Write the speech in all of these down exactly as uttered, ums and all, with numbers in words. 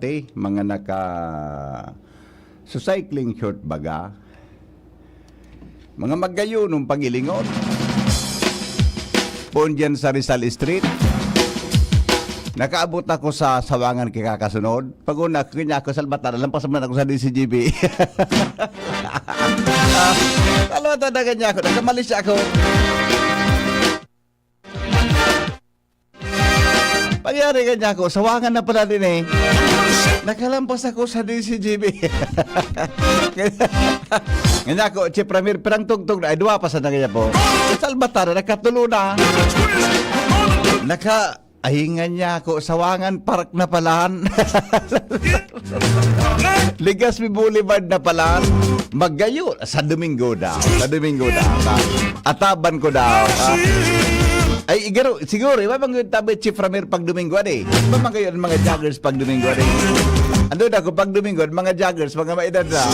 eh, mga naka so cycling short baga, mga magayunong pag-ilingon. Poon dyan sa Rizal Street. Nakaabot ako sa Sawangan kay kakasunod. Pag una, kanya ako, Salbatan, lampas naman ako sa D C G B. Salbatan na kanya ako. Nagkamali siya ako. Pangyari kanya ako, Sawangan na pala din eh. Nakalampas ako sa D C G B. Kanya ako, Chief Ramir, pirang tugtog na, ay, duwa pa sa nangya po. Salbatan na, nakatulo na. Naka, ay, nga niya ako, Sawangan Park na palan. Legazpi Boulevard na palan. Magayon, sa Domingo daw. Sa Domingo daw. Sa, ataban ko daw. Ah. Ay, igaro, siguro, iba bang yung tabi, Chief Ramir, pag Domingo, ade? Iba bang kayo ang mga joggers pag Domingo, ade? Ano na ako, pag Domingo, mga joggers, mga maedad na.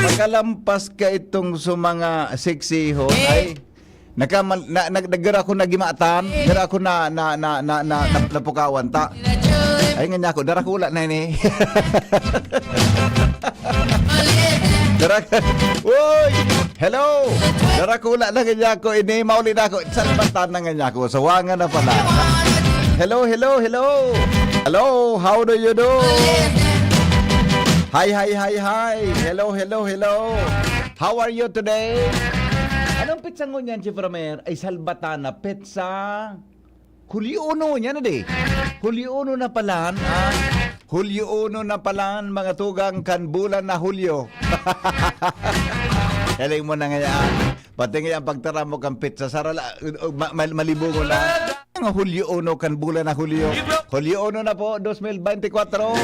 Pagkalampas ka itong sa mga seksiho, ay, Nakamal-, na, na, nagdara ako nagimatan, dara ako na, na, na, na, na, na, napukawan ta. Ay, nga niya ako, darakula na ini. Darak-, Uy! Hello! Darakula na nga niya ako, ini, mauli na ako. Salbatan na nga niya ako, Sawangan na pala. Hello, hello, hello! Hello, how do you do? Hi, hi, hi, hi! Hello, hello, hello! How are you today? Anong petsa ngunyan, Chief Ramer? Ay, Salbatan na petsa. Hulyo uno, yan na di. Hulyo uno na palan, ah. Hulyo uno na palan, mga tugang kan bulan na Hulyo. Galing mo na ngayon. Pati ngayon, pagtara mo kang petsa, sarala, uh, ma-, mal-, malibungon na. Ang Hulyo uno kan bulan na Hulyo. Hulyo uno na po, dos mil bente kwatro.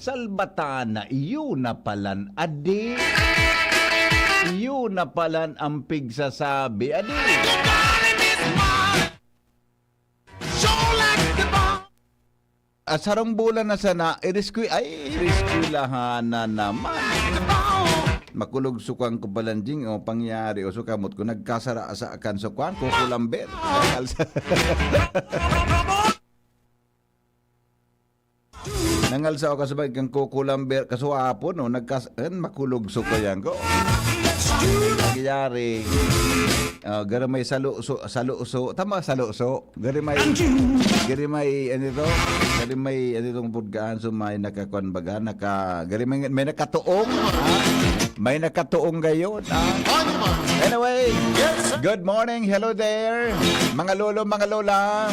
Salbatan na, iyo na palan, adi. Iyo na palan ang pigsasabi, adi. Ah, sarong bulan na sana, iriskwil-, ay, iriskwelahan na naman. Makulog sukwang ko palanjing, o, pangyari, o, sukamot ko, nagkasara sa kan sukwang ko, kulambet. Nagkalsa-, Nangalsa ako kasabay kan kukulamber, kasuapon, no? Nagkas-, en, makulog so kayan ko. Nangyayari, ah, gari may saluso, saluso, tama, saluso. Gari may, gari may, ano ito? Gari may, ano itong budgaan, so may nakakuan baga, naka, gari may, may nakatuong, ha? May nakatuong gayon, ha? Anyway, good morning, hello there, mga lolo, mga lola.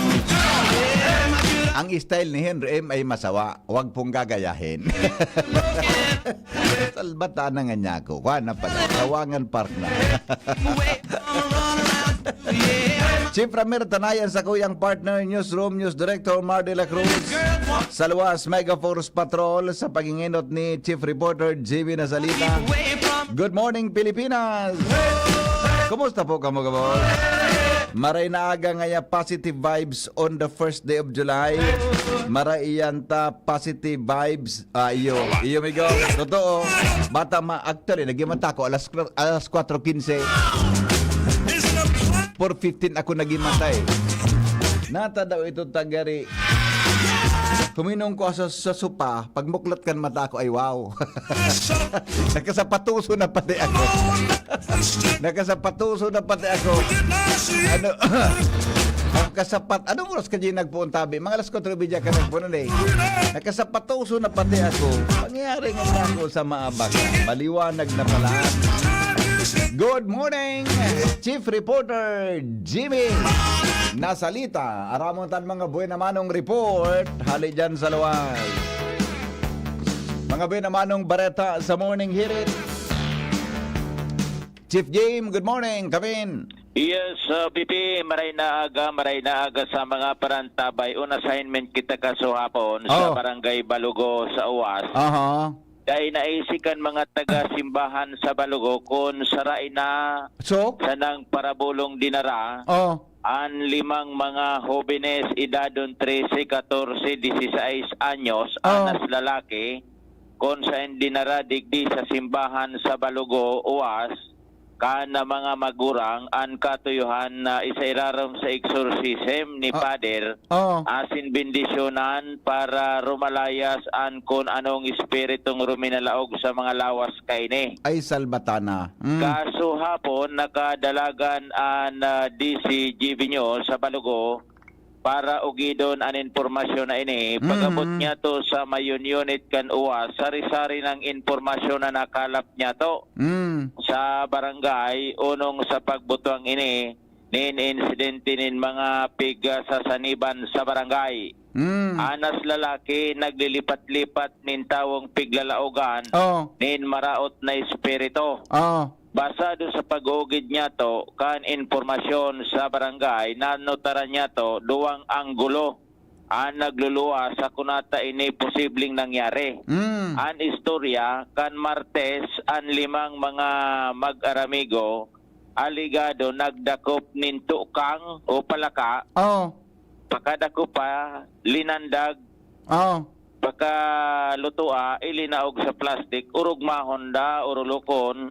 Ang style ni Henry M ay masawa. Wag pong gagayahin. Salbatan na nga niya ako. Kuha na pala. Sawangan Park na. Chief Ramir Tanayan sa kuyang partner, Newsroom News Director Mar de la Cruz. Sa luwas, Mega Force Patrol sa pag-ingenot ni Chief Reporter Jimmy Nasalita. Good morning, Pilipinas! Kumusta po kamo, kamo? Maray na aga ngaya, positive vibes on the first day of July. Maray iyan ta positive vibes. Ah, iyo. Iyo, migo. Totoo. Bata ma-, actually, nagimata ko alas, alas kwatro quince. Four fifteen ako nagimata eh. Nata daw ito tagari. Kuminong ko sa, sa sopa, pagmuklat kan mata ko, ay wow. Nakasapatuso na pati ako. Nakasapatuso na pati ako. Ano? Ang kasapat, anong oras ka di nagpuon, tabi? Mga alas kwatro y media ka nagpuon, eh. Nakasapatuso na pati ako. Pangyayari nga na ako sa maabak. Maliwanag na pala. Good morning, Chief Reporter Jimmy Nasalita. Aramon tan mga buena manong report. Hali dyan sa luwas. Mga buena manong bareta sa Morning Hirit. Chief Jim, good morning. Kevin. Yes, uh, P P, maray na aga, maray na aga sa mga parantabay. On assignment kita kasuhapon sa Oh. Barangay Balugo sa Uwas. Aha. Dahil naisi kan mga taga-simbahan sa Balugo kun saray na So? sanang parabolong dinara Oh. an limang mga hobenes edadon trese, katorse, disisais anyos, Oh. anas lalaki, kun saen dinara digdi sa simbahan sa Balugo, Uwas, kan mga magurang an katuyohan na isairarom sa exorcism ni Ah. Pader, Oh. asin bendisyonan para rumalayas an kun anong espiritong ruminalaog sa mga lawas kaini. Ay, salbatana. Mm. Kaso hapon, nakadalagan an, ah, D C G B News sa Balugo para ugidon an impormasyon na ini. Pag-abot Mhm. niya to sa Mayon Unit kan uwas, sari-sari ng impormasyon na nakalap niya to Mm. sa barangay, unong sa pagbutwang ini nin insidente nin mga pigasasaniban sa barangay. Mm. Anas lalaki naglilipat-lipat nin tawong piglalaogan Oh. nin maraot na espiritu. Oh. Basado sa pag-ugid niya to kan impormasyon sa barangay, nanotaran niya to duwang anggulo an nagluluwas sa kunata ini posibleng nangyari. Mm. An istorya, kan Martes, an limang mga mag-aramigo, alegado, nagdakop nin tukang o palaka, Oh. pakadakop pa, linandag, Oh. pakalutoa, ilinaog sa plastik, orogmahon da, orolokon,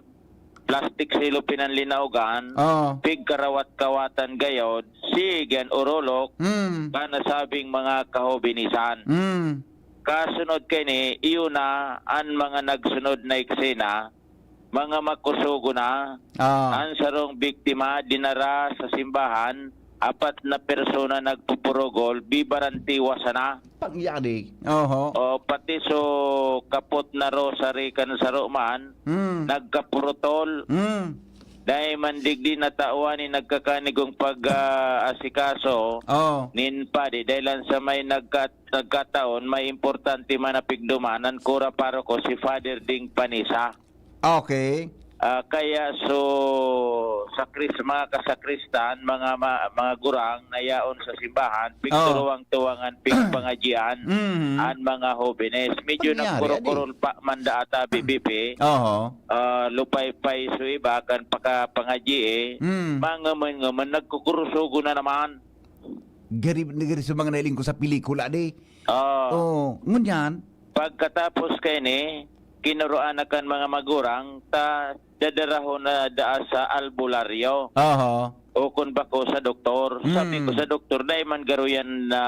plastik silopin an linaogan, Oh. pigkarawat-kawatan gayod, sige an orolok, Mm. kan nasabing mga kahobinisan. Mm. Kasunod kaini, iyo na an mga nagsunod na eksena, mga makusogo na. Ah. An sarong biktima dinara sa simbahan, apat na persona nagpupurugol, bibarantiwa sana. Pangyari. Oho. O, pati so kapot na rosary kan saro man, Mm. nagkapurutol. Mm. Dai man digdi natawan ni nagkakanigong pag, ah, asikaso Oh. nin padi, dahil lang sa may nagka-, nagkataon, may importante man na pigduman, an kura paroko, si Father Ding Panisa. Okay. Ah, kaya so, sakris-, mga kasakristan, mga ma-, mga gurang na yaon sa simbahan, Oh. pigturuwang-tuwangan, pigpangadyian Mhm. an mga hobenes. Medyo Pangyari, nagkurukurol adi. pa man da ata, B B P. Oho. Ah, lupay-pay so iba kan pakapangadyi eh. Mm. Mangaman-ngaman, nagkukurusugo na naman. Gari, gari sa mga nailing ko sa pelikula, di? Ah. Oo. Ngunyan? Pagkatapos kaini, kinuruan na kan mga magurang, ta dadarahon na daa sa albularyo. Aha. O kun bako sa doktor. Sabi ko Mm. sa doktor, "Dai man garo yan na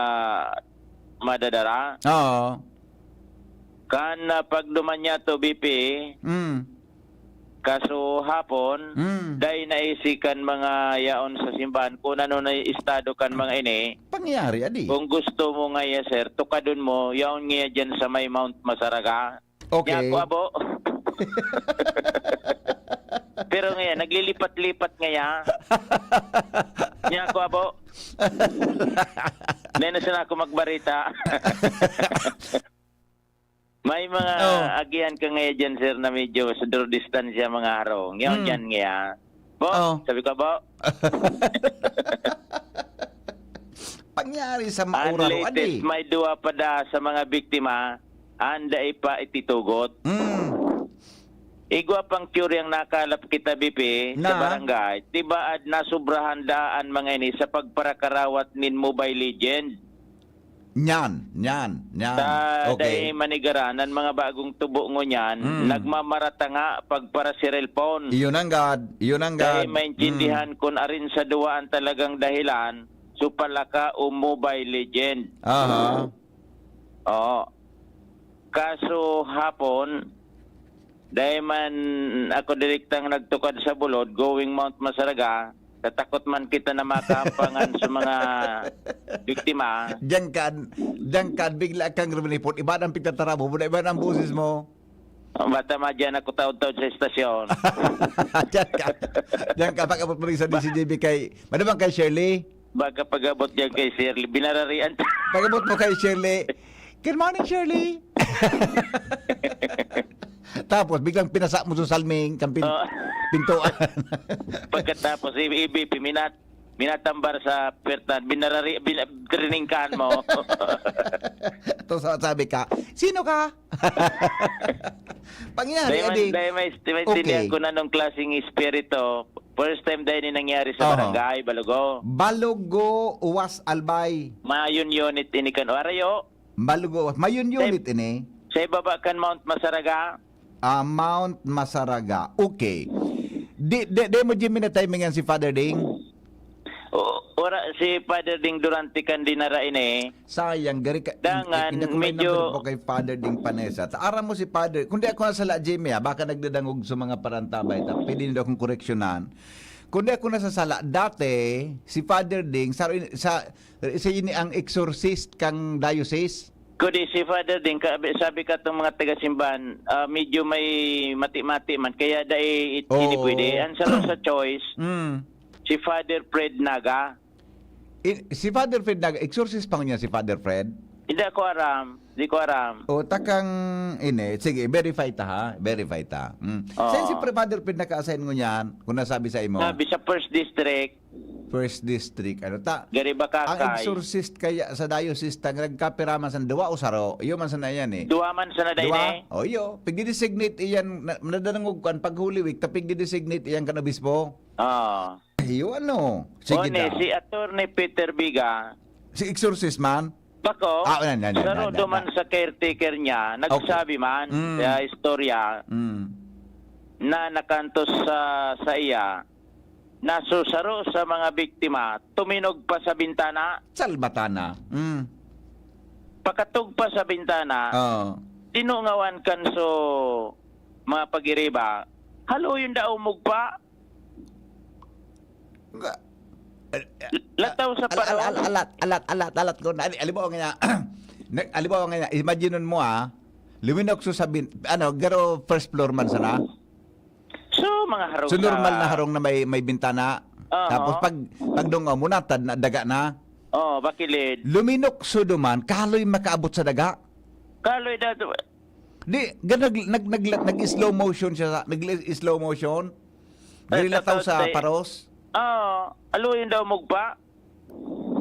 madadara." Oo. Kan, ah, pagduman niya to, B P, Mm. kaso hapon, Mm. dai naisi kan mga yaon sa simbahan kun ano na yung estado kan mga ini. Pangyayari, adi. Kung gusto mo ngaya, sir, tukadon mo, yaon ngaya dyan sa may Mount Masaraga. Okay. Niya ako, abo. Pero ngayon, naglilipat-lipat ngaya. Niya ako, abo. Dahil na sana ako magbarita. May mga Oh. agihan ka ngaya dyan, sir, na medyo sa duro distansya, mga harong. Yaon Hmm. dyan ngaya. Bo, Oh. sabi ko, bo. Pangyari sa Ang mauraro, latest, adi. may duwa pa da sa mga biktima, anda ipa ititugot. Hmm. Igwa pang teoryang nakalap kita, B P, sa Na? barangay. Tibaad, nasobrahan da an mga ini sa pagparakarawat nin Mobile Legend. Nyan, nyan, nyan. Sa Okay. dai manigaran, an mga bagong tubo ngunyan, Hmm. nagmamarata nga pagpara-cellphone. Iyon ang God, iyon ang Dai God. maintindihan Hmm. kun arin sa duwa an talagang dahilan, so palaka o Mobile Legend. Aha. Oo. Kaso hapon, dai man ako direktang nagtukad sa bulod, going Mount Masaraga, tatakot man kita na makaampangan sa mga biktima. Diyan ka, diyan ka, bigla kang ruminipot. Iba ang pagtatarabo mo, iba ang boses mo. Bata madyan ako taod-taod sa estasyon. Diyan ka. Diyan ka, pag-abot mo rin sa D C J B kay, madamang kay Shirley. Baka pag-abot dyan kay Shirley, binararian. Pag-abot mo kay Shirley, "Good morning, Shirley." Tapos, biglang pinasa mo sa salming, kang pin-, Oh. pintuan. Pagkatapos, i-, i-, B P, minat-, minatambar sa pertan, binarari-, bin-, triningkan mo. Tapos sabi ka, "Sino ka?" Pangyari, Dahil may, adi. dahil may, may Okay. tiniyak ko na nung klaseng espiritu. First time dahil ni nangyari sa Aha. barangay, Balugo. Balugo, Uwas, Albay. Mayon unit ini kan Warayo. Balugo, Uwas. Mayon Sa unit ini. Sa ibaba kan Mount Masaraga. Ah, Mount Masaraga. Okay. Di, di, di mo, Jimmy, na-timingan si Father Ding? O, ora si Father Ding Durante kan dinara ini. Sayang, gari ka, Dangan, hindi ko may medyo number po kay Father Ding Panesa. Ta-, aram mo si Father, kundi ako nasala, Jimmy, ah, baka nagdadangog sa mga parantabay, ta, pwede niyo akong koreksyonan. Kundi ako nasasala, dati, si Father Ding, sa, sa, sa ini ang exorcist kang diocese. Kundi si Father Ding, ka- sabi ka itong mga taga-simbahan, ah, medyo may mati-mati man, kaya dai it- Oo. hindi pwede. Ang sa sa choice, Mm. si Father Fred Naga. I- si Father Fred, nag-exorcist pa niya si Father Fred? Hindi ako aram. Hindi ko aram. O, takang ini. Sige, verify ta, ha? Verify ta. Mm. Oo. Saan si Pre- Father Fred naka-assign ngunyan? Kung nasabi sa imo? Sabi sa first district, First district. Ano ta? Gari Bacacay. Ang exorcist kaya sa diocese ta nagkapira man sa duwa o saro? Iyo man sana yan eh. Duwa man sana dai Duwa? na eh. O iyo. Pigdi-designate iyan. Na- Nadadangog ko ang pag-Holy Week, ta pigdi-designate iyan kan obispo. Oo. Iyo ano? Sige One, daw. Si Attorney Peter Biga, Si exorcist man? Bako, Ah, yan, yan, yan, sarudo yan, yan. Man sa caretaker niya, nagsabi man Mm. sa istorya Mm. na nakantos sa, sa iya, na susaro sa mga biktima, tuminog pa sa bintana, Salbatana. Mm. pakatog pa sa bintana, Oo. tinungawan kan so mga pagiriba, haloy yung daw mugpa, Nga- lataw sa Al- al- paraon. al- alat, alat, alat, alat ko. Na, alibaw nga niya. Nag- alibaw nga niya. Imagine mo ah. Luminok so sa bin, ano, garo first floor man sana. So, mga harong So normal na harong na may may bintana. Aha. Tapos pag pagdungaw mo na, tad na daga na. Oh, bakilid. Luminok so duman, kaloy makaabot sa daga. Kaloy daw. Di, ga- nag, nag, nag, nag, slow motion siya, nag slow motion. Gari lataw sa paros. Oh, aluyin daw mugpa.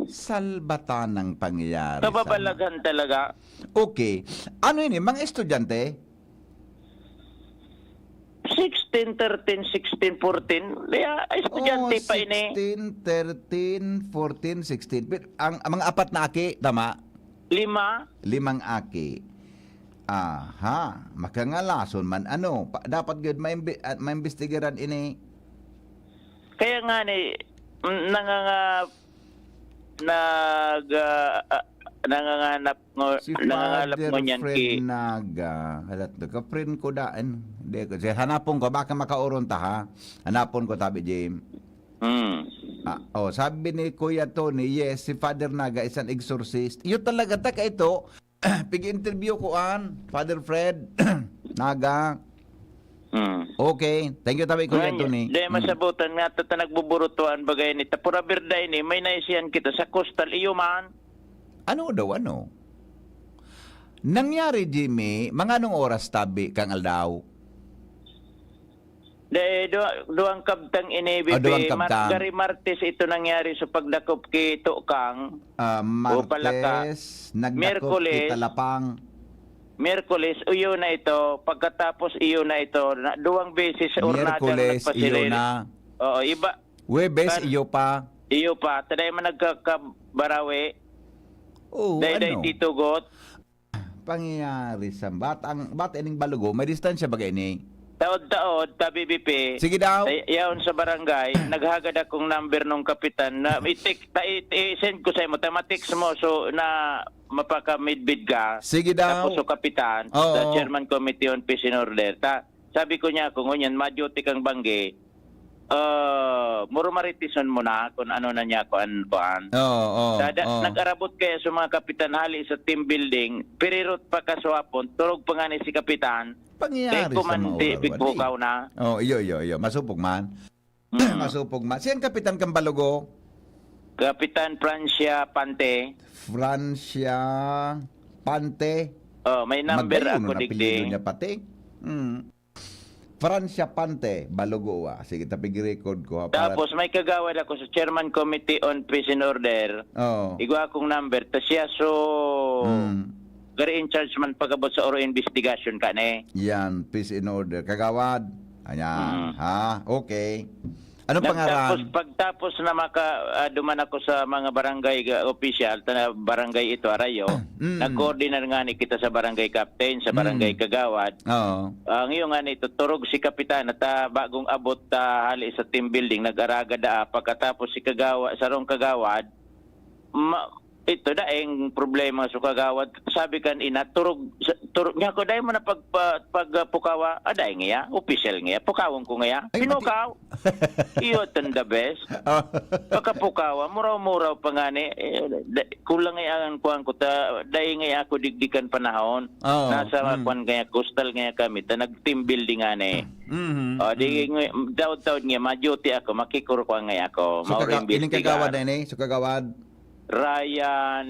Salbatanang pangyayari. Kababalaghan talaga. Okay. Ano ini? Mga estudyante? Sixteen, thirteen, sixteen, fourteen. Kaya, estudyante Oh, pa ini. Sixteen, thirteen, fourteen, sixteen. Pero ang, ang mga apat na aki, tama? Lima. Limang aki. Aha, makangalason man ano. Pa, dapat gud maimbi, ah, maimbestigaran ini. Kaya nga ni, mm, nanganga, nag, ah, ah, nanganganap ngo, Si nangangalap Father ngunyan Fred ki. Naga. Halat ka friend ko daan. Hindi ko. Sige, hanapon ko, baka makauron ta ha. Hanapon ko, tabi Jim. Hmm. Ah, oh, sabi ni Kuya Tony, yes, si Father Naga is an exorcist. Iyo talaga, taka ito. Pig-interview ko an Father Fred Naga. Hmm. Okay. Thank you, tabi Kuya Tony. Dahil Hmm. masabutan nga, ta, ta nagbuburutuan bagay ni. Tapura birda ini, may naisihan kita sa coastal, iyo man. Ano daw, ano? Nangyari, Jimmy, mga anong oras tabi kang aldaw? Dahil duwa, duwang kabtang ini, Ah, duwang Bibi, Mar- kabtang. Gari Martes ito nangyari sa pagdakop ki Tukang. Ah, O, palaka. Martes, nagdakop Miyerkules. Kita Lapang. Miyerkules, iyo na ito. Pagkatapos, iyo na ito. Na, duwang beses, ornada Miyerkules, iyo nagpasilay. na. Oo, iba. Webes, Kan- iyo pa. Iyo pa. Taday man nagkakabarawi. Oo, Dahil ano? dahil titugot. Pangyayari sa bat ang bat ining balugo, may distansya ba ini? Taod-taod, ta B B P. Sige daw. Ay, yaon sa barangay, naghagad akong number nung kapitan na i-text, ta, i- i-send ko sa imo, ta ma-text mo, so na mapakamidbid ka. Sige daw. Tapos so kapitan, Oo. sa chairman committee on peace and order. Ta, sabi ko niya, kung ngunyan, ma-duty kang banggi, ah, muro maritison mo na kung ano na niya, kuan, kuan. Oo, oo, Dada, oo. Nag-arabot kaya sa mga kapitan hali sa team building, pirirot pa kaswapon, turog pa nga ni si kapitan, Pangyayari Dahil ko sa man di maoraw, pigpukaw na. Oh, iyo, iyo, iyo. Masupog man. Mm. Masupog man. Siyang kapitan kang balugo? Kapitan Francia Pante. Francia Pante. Oh, may number Magayon ako, ang apelyido digdi. Niya pati. Mm. Francia Pante, balugo ah. Sige, tapig record ko ha. Para... Tapos may kagawad ako sa Chairman Committee on Peace and Order. Oh. Igwa akong number. Ta siya so Mm. gari in charge man pag-abot sa oro investigation ka ni. Yan, peace and order. Kagawad. Ayan. Mm. Ha? Okay. Anong pangaran? Pagtapos na maka-, ah, duman ako sa mga barangay ga-, opisyal, ta-, barangay ito, Arayo, Mm. nag-coordinate nga ni kita sa barangay captain, sa barangay Mm. kagawad. Oo. Ang iyo nga ni, tuturog si kapitan, ta bagong abot ta hali sa team building, nag-araga daa. Pagkatapos si kagawa-, sarong kagawad, ma-, ito, daing problema sa kagawad. Sabi kan ina, turog, sa, turog niya ko, "Dai mo na pag, pa-, pag, ah, pukawa." "Ah, dai nga ya, opisyal nga ya. Pukawon ko nga ya." Ay, mati- Pinukaw. Iyo, tanda bes. Oh. Pagkapukawa, muraw-muraw pa nga ni, eh, da-, kulang nga ang kuwan ko, ta, dai nga ako digdikan panahon. Oo. Nasa Mm. kuwan nga, coastal nga kami, ta nag-team building nga ni. Mhm. O, di Mm. nga, taod-taod nga, ma-duty ako, makikuro ko nga ako. So, Mauro kaga-, yung ining kagawad investigar. na ini? So, kagawad? Ryan,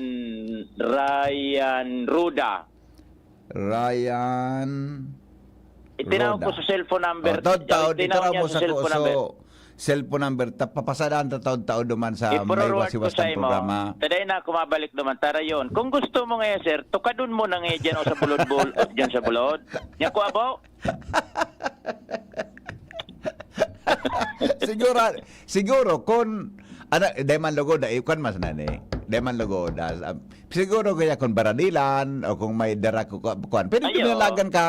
Ryan Ruda. Ryan Itinawag Roda. ko sa cellphone number. Oh, taod-taod, Itinawag itinaw niya mo sa sa ko-, cellphone number. so, cellphone number. Ta-, papasadaan ta taod-taod duman sa may Iforward ko wasiwas sa tang imo. programa. Taday na ako mabalik naman. Tara yun. Kung gusto mo ngayon, sir, tukadon mo na ngayon dyan o sa bulod-bul-, o dyan sa bulod. Nya ko, abo? Siguro, siguro, kung, ano, dai man lugod, ah, ikan mas nani. Dai man lugod, ah, ah, siguro kaya kung baradilan o kung may dara ko, ku-, kuwan, pwede Ay, oo. pinalagan ka.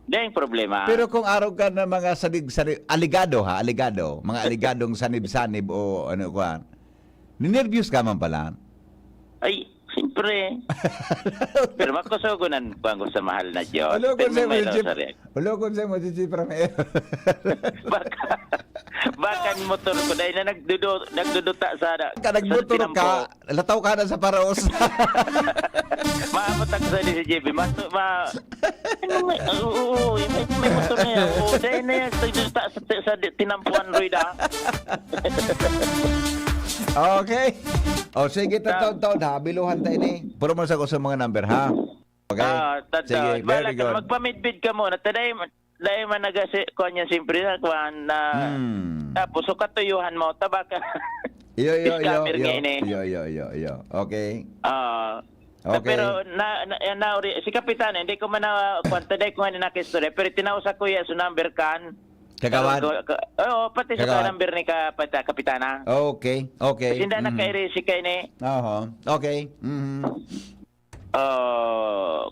Dai ang problema. Pero kung arog ka ng mga sanig-, sanig-, aligado, ha, aligado, mga aligadong sanib-sanib o ano, kuwan, ninerbyos ka man pala. Ay, siyempre. Pero makusugunan ko ang sa mahal na Diyos. Alo, Pero kung sa may mga Jeep, rosary. Alo, kung sa mga Jeep, Ramiro. Baka, baka ang motor ko, dahil na nagdudu-, nagduduta sa, Ka sa nagmotor tinampo. ka, lataw ka na sa paraos. Maabot ako sa D C J B. Mas, ma-, ano, may, oo, oo, may, may motor na yan. Oo, dahil na yan, nagduduta sa, sa, sa tinampuan, Roy, da. Okay. O, sige, Ta- taon-taon, ha? Biluhan ta ini. Puro mo sa gusto mga number, ha? Okay? Ah, tata, Sige, very bahala ka. good. Magpamidbid ka muna. Taday, dai man nagasi-, kuwan yan, siyempre, na kuwan na, Hmm. tapos, so, katuyuhan mo, tabaka. Iyo, iyo, iyo, Scammer iyo. nga ini. Iyo, iyo, iyo, iyo. Okay. Ah, Okay. pero na, na, na, na, si Kapitan, hindi ko man na, kuwan, taday ko nga ni nakistorya, pero tinaw sa kuya, so number kan. Kagawad? Ka-, ka-, oo, pati sa Kagawad? number ni Kapita-, Kapitana. Okay, okay. Kasi hindi na Mhm. kairi si Kenny. Oho. Okay. Mhm. Ah,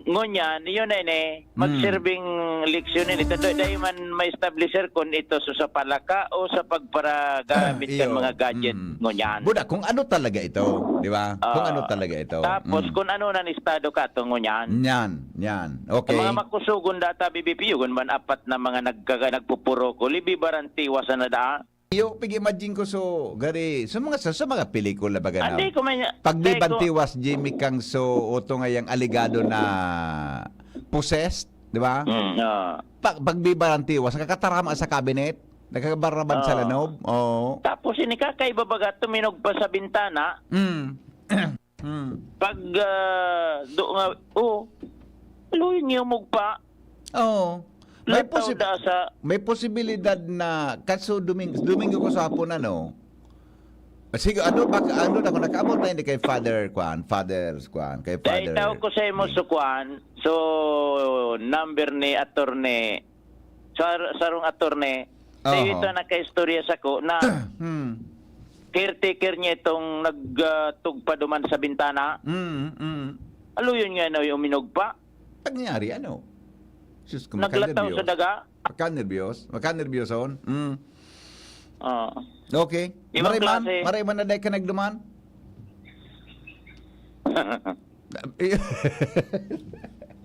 ngunyan, yun na ini, Hmm. magsirbing leksyon ini. Ito, dahil man ma-establisher kung ito sa, sa palaka o sa pagparagamit ng Iyo. mga gadget Hmm. ngunyan. Buda, kung ano talaga ito, di ba? Kung Ah, ano talaga ito. tapos Hmm. kung ano na estado ka ito ngunyan. Yan, yan. Okay. Ang mga makusugon data, B B P, yun man apat na mga nagkaga-, nagpupuroko, libi barantiwas na daa. Iyo, pag-imagine ko, so, gari, sa mga, sa, sa mga pelikula baga na, Hindi ko may, pag di dahil ko bantiwas, Jimmy Kang, so, oto nga yang aligado na possessed, di ba? Mm, oo. Pag, pag di bantiwas, nakakatarama sa cabinet, nakakabarabad sa Ah. lanob, oo. Tapos, ini kakaiba baga, tuminog pa sa bintana. Mm. Hmm. Pag, ah, do nga, oh, luy niyo mugpa. Oo. May Lataw posi-, da sa may posibilidad na kaso Doming-, Domingo ko sa hapon, ano? Sige, ano, baka, ano na, kung nakaabot na hindi kay Father, kwan, Father, kwan, kay Dahil Father tao ko sa imo, Nick. so, kwan, so, number ni attorney, sar-, sarong attorney, Oho. Sa'yo ito nakaistorya sako na Hmm. caretaker niya itong nag, ah, tugpa duman sa bintana. Mm, mm. Aluyon nga na yung minugpa. Pag nangyari, ano? Sus, kung Naglataw makanerbiyos. sa daga. Makanerbiyos? Makanerbiyos on? Mm. Oo. Okay. Ibang Maray man, klase. maray man na dahil ka nagduman?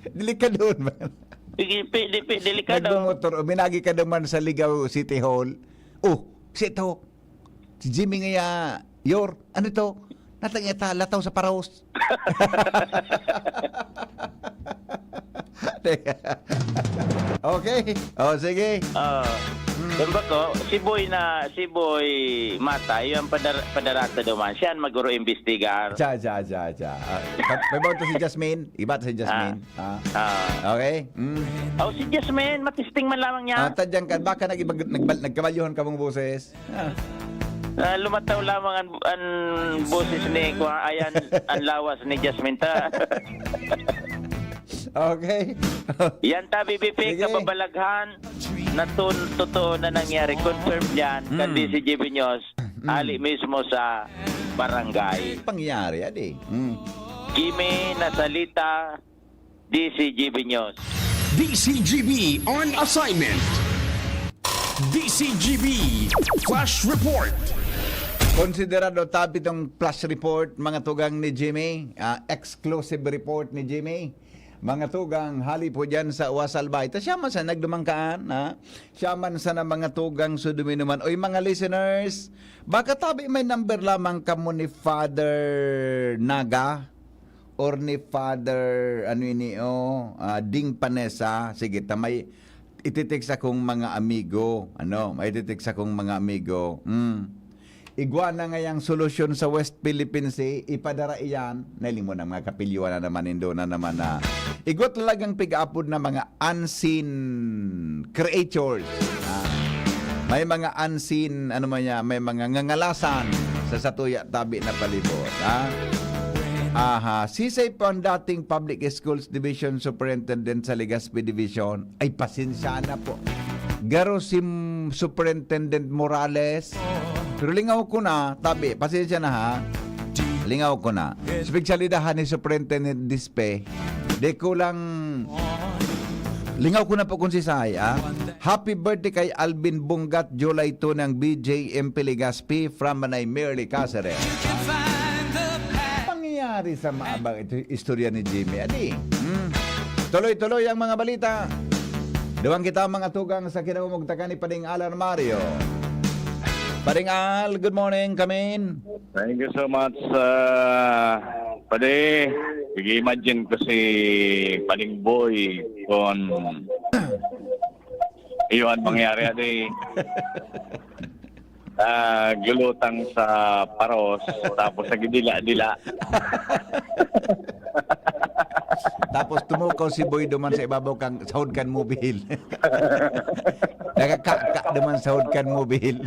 Delikado man. Sige, pi-, di, pi-, delikado. Nagmumotor, o minagi ka naman sa Ligao City Hall. Oh, si ito. Si Jimmy nga, Yor, ano to? Natang ita, lataw sa paros. Okay. Oh, sige. Ah, Hmm. Diba ko, si Boy na, si Boy Mata, yung padar-, padarata duman, siya ang maguro imbestigar. Cha, cha, cha, cha. Ah, may bawal to si Jasmine? Iba to si Jasmine? Ah. Ah. Ah. Okay? Mm. Oh, si Jasmine, matisting man lamang niya. Ah, tadyang ka, baka nag-, nag-, nagkabalyuhan ka mong boses. Ah. Ah, lumataw lamang ang, ang boses ni, kuwan, ayan, ang lawas ni Jasmine ta. Okay. Yan ta, B B P, Sige. kababalaghan. na tun-, totoo na nangyari, confirmed yan kan Mm. D C G B News, Mm. hali mismo sa barangay. Pangyayari, adi. Mm. Jimmy Nasalita, D C G B News. D C G B on assignment. D C G B Flash Report. Konsiderado tabi tong flash report, mga tugang ni Jimmy, ah, exclusive report ni Jimmy. Mga tugang, hali po dyan sa Uwasal Bay. Ta siya man sa nagdumangkaan, ha? Siya man sana mga tugang suduminuman. Oy, mga listeners, baka tabi may number lamang kamo ni Father Naga or ni Father, ano ini, oh, ah, Ding Panesa. Sige, ta may ititext akong mga amigo. Ano, may ititext akong mga amigo. Mm. Igwa na ngayang solusyon sa West Philippine Sea, ipadara iyan. Nailing mo na mga kapilyo na naman, indo na naman na. Igwa talagang pig-apod na mga unseen creatures. Ah, may mga unseen, ano man niya, may mga ngangalasan sa satuya tabi na palibot. Ha? Aha, sisay pa ang dating Public Schools Division Superintendent sa Legazpi Division. Ay, pasensya na po. Garo si M-, Superintendent Morales. Pero lingaw ko na, tabi, pasensya na ha. Lingaw ko na. Espesyalidahan ni Superintendent Dispe. Di ko lang, lingaw ko na po kung si Sai, ah. Happy birthday kay Alvin Bungat, July two ng B J M P Legazpi from Manay Merly Caceres. Pangyayari sa maabang ito, istorya ni Jimmy. Adi, hmm. Tuloy-tuloy ang mga balita. Duwang kita, mga tugang, sa kinamumugtakan ni Pading Al Armario. Pading Al, good morning, come in. Thank you so much, ah, Padi. Nag-imagine ko si Pading Boy kung iyon mangyari, adi. Ah, gulutang sa paros, tapos nagdila-dila. Tapos tumukaw si Boy duman sa ibabaw kan, sahod kan mobile. Nakakaka duman sahod kan mobile.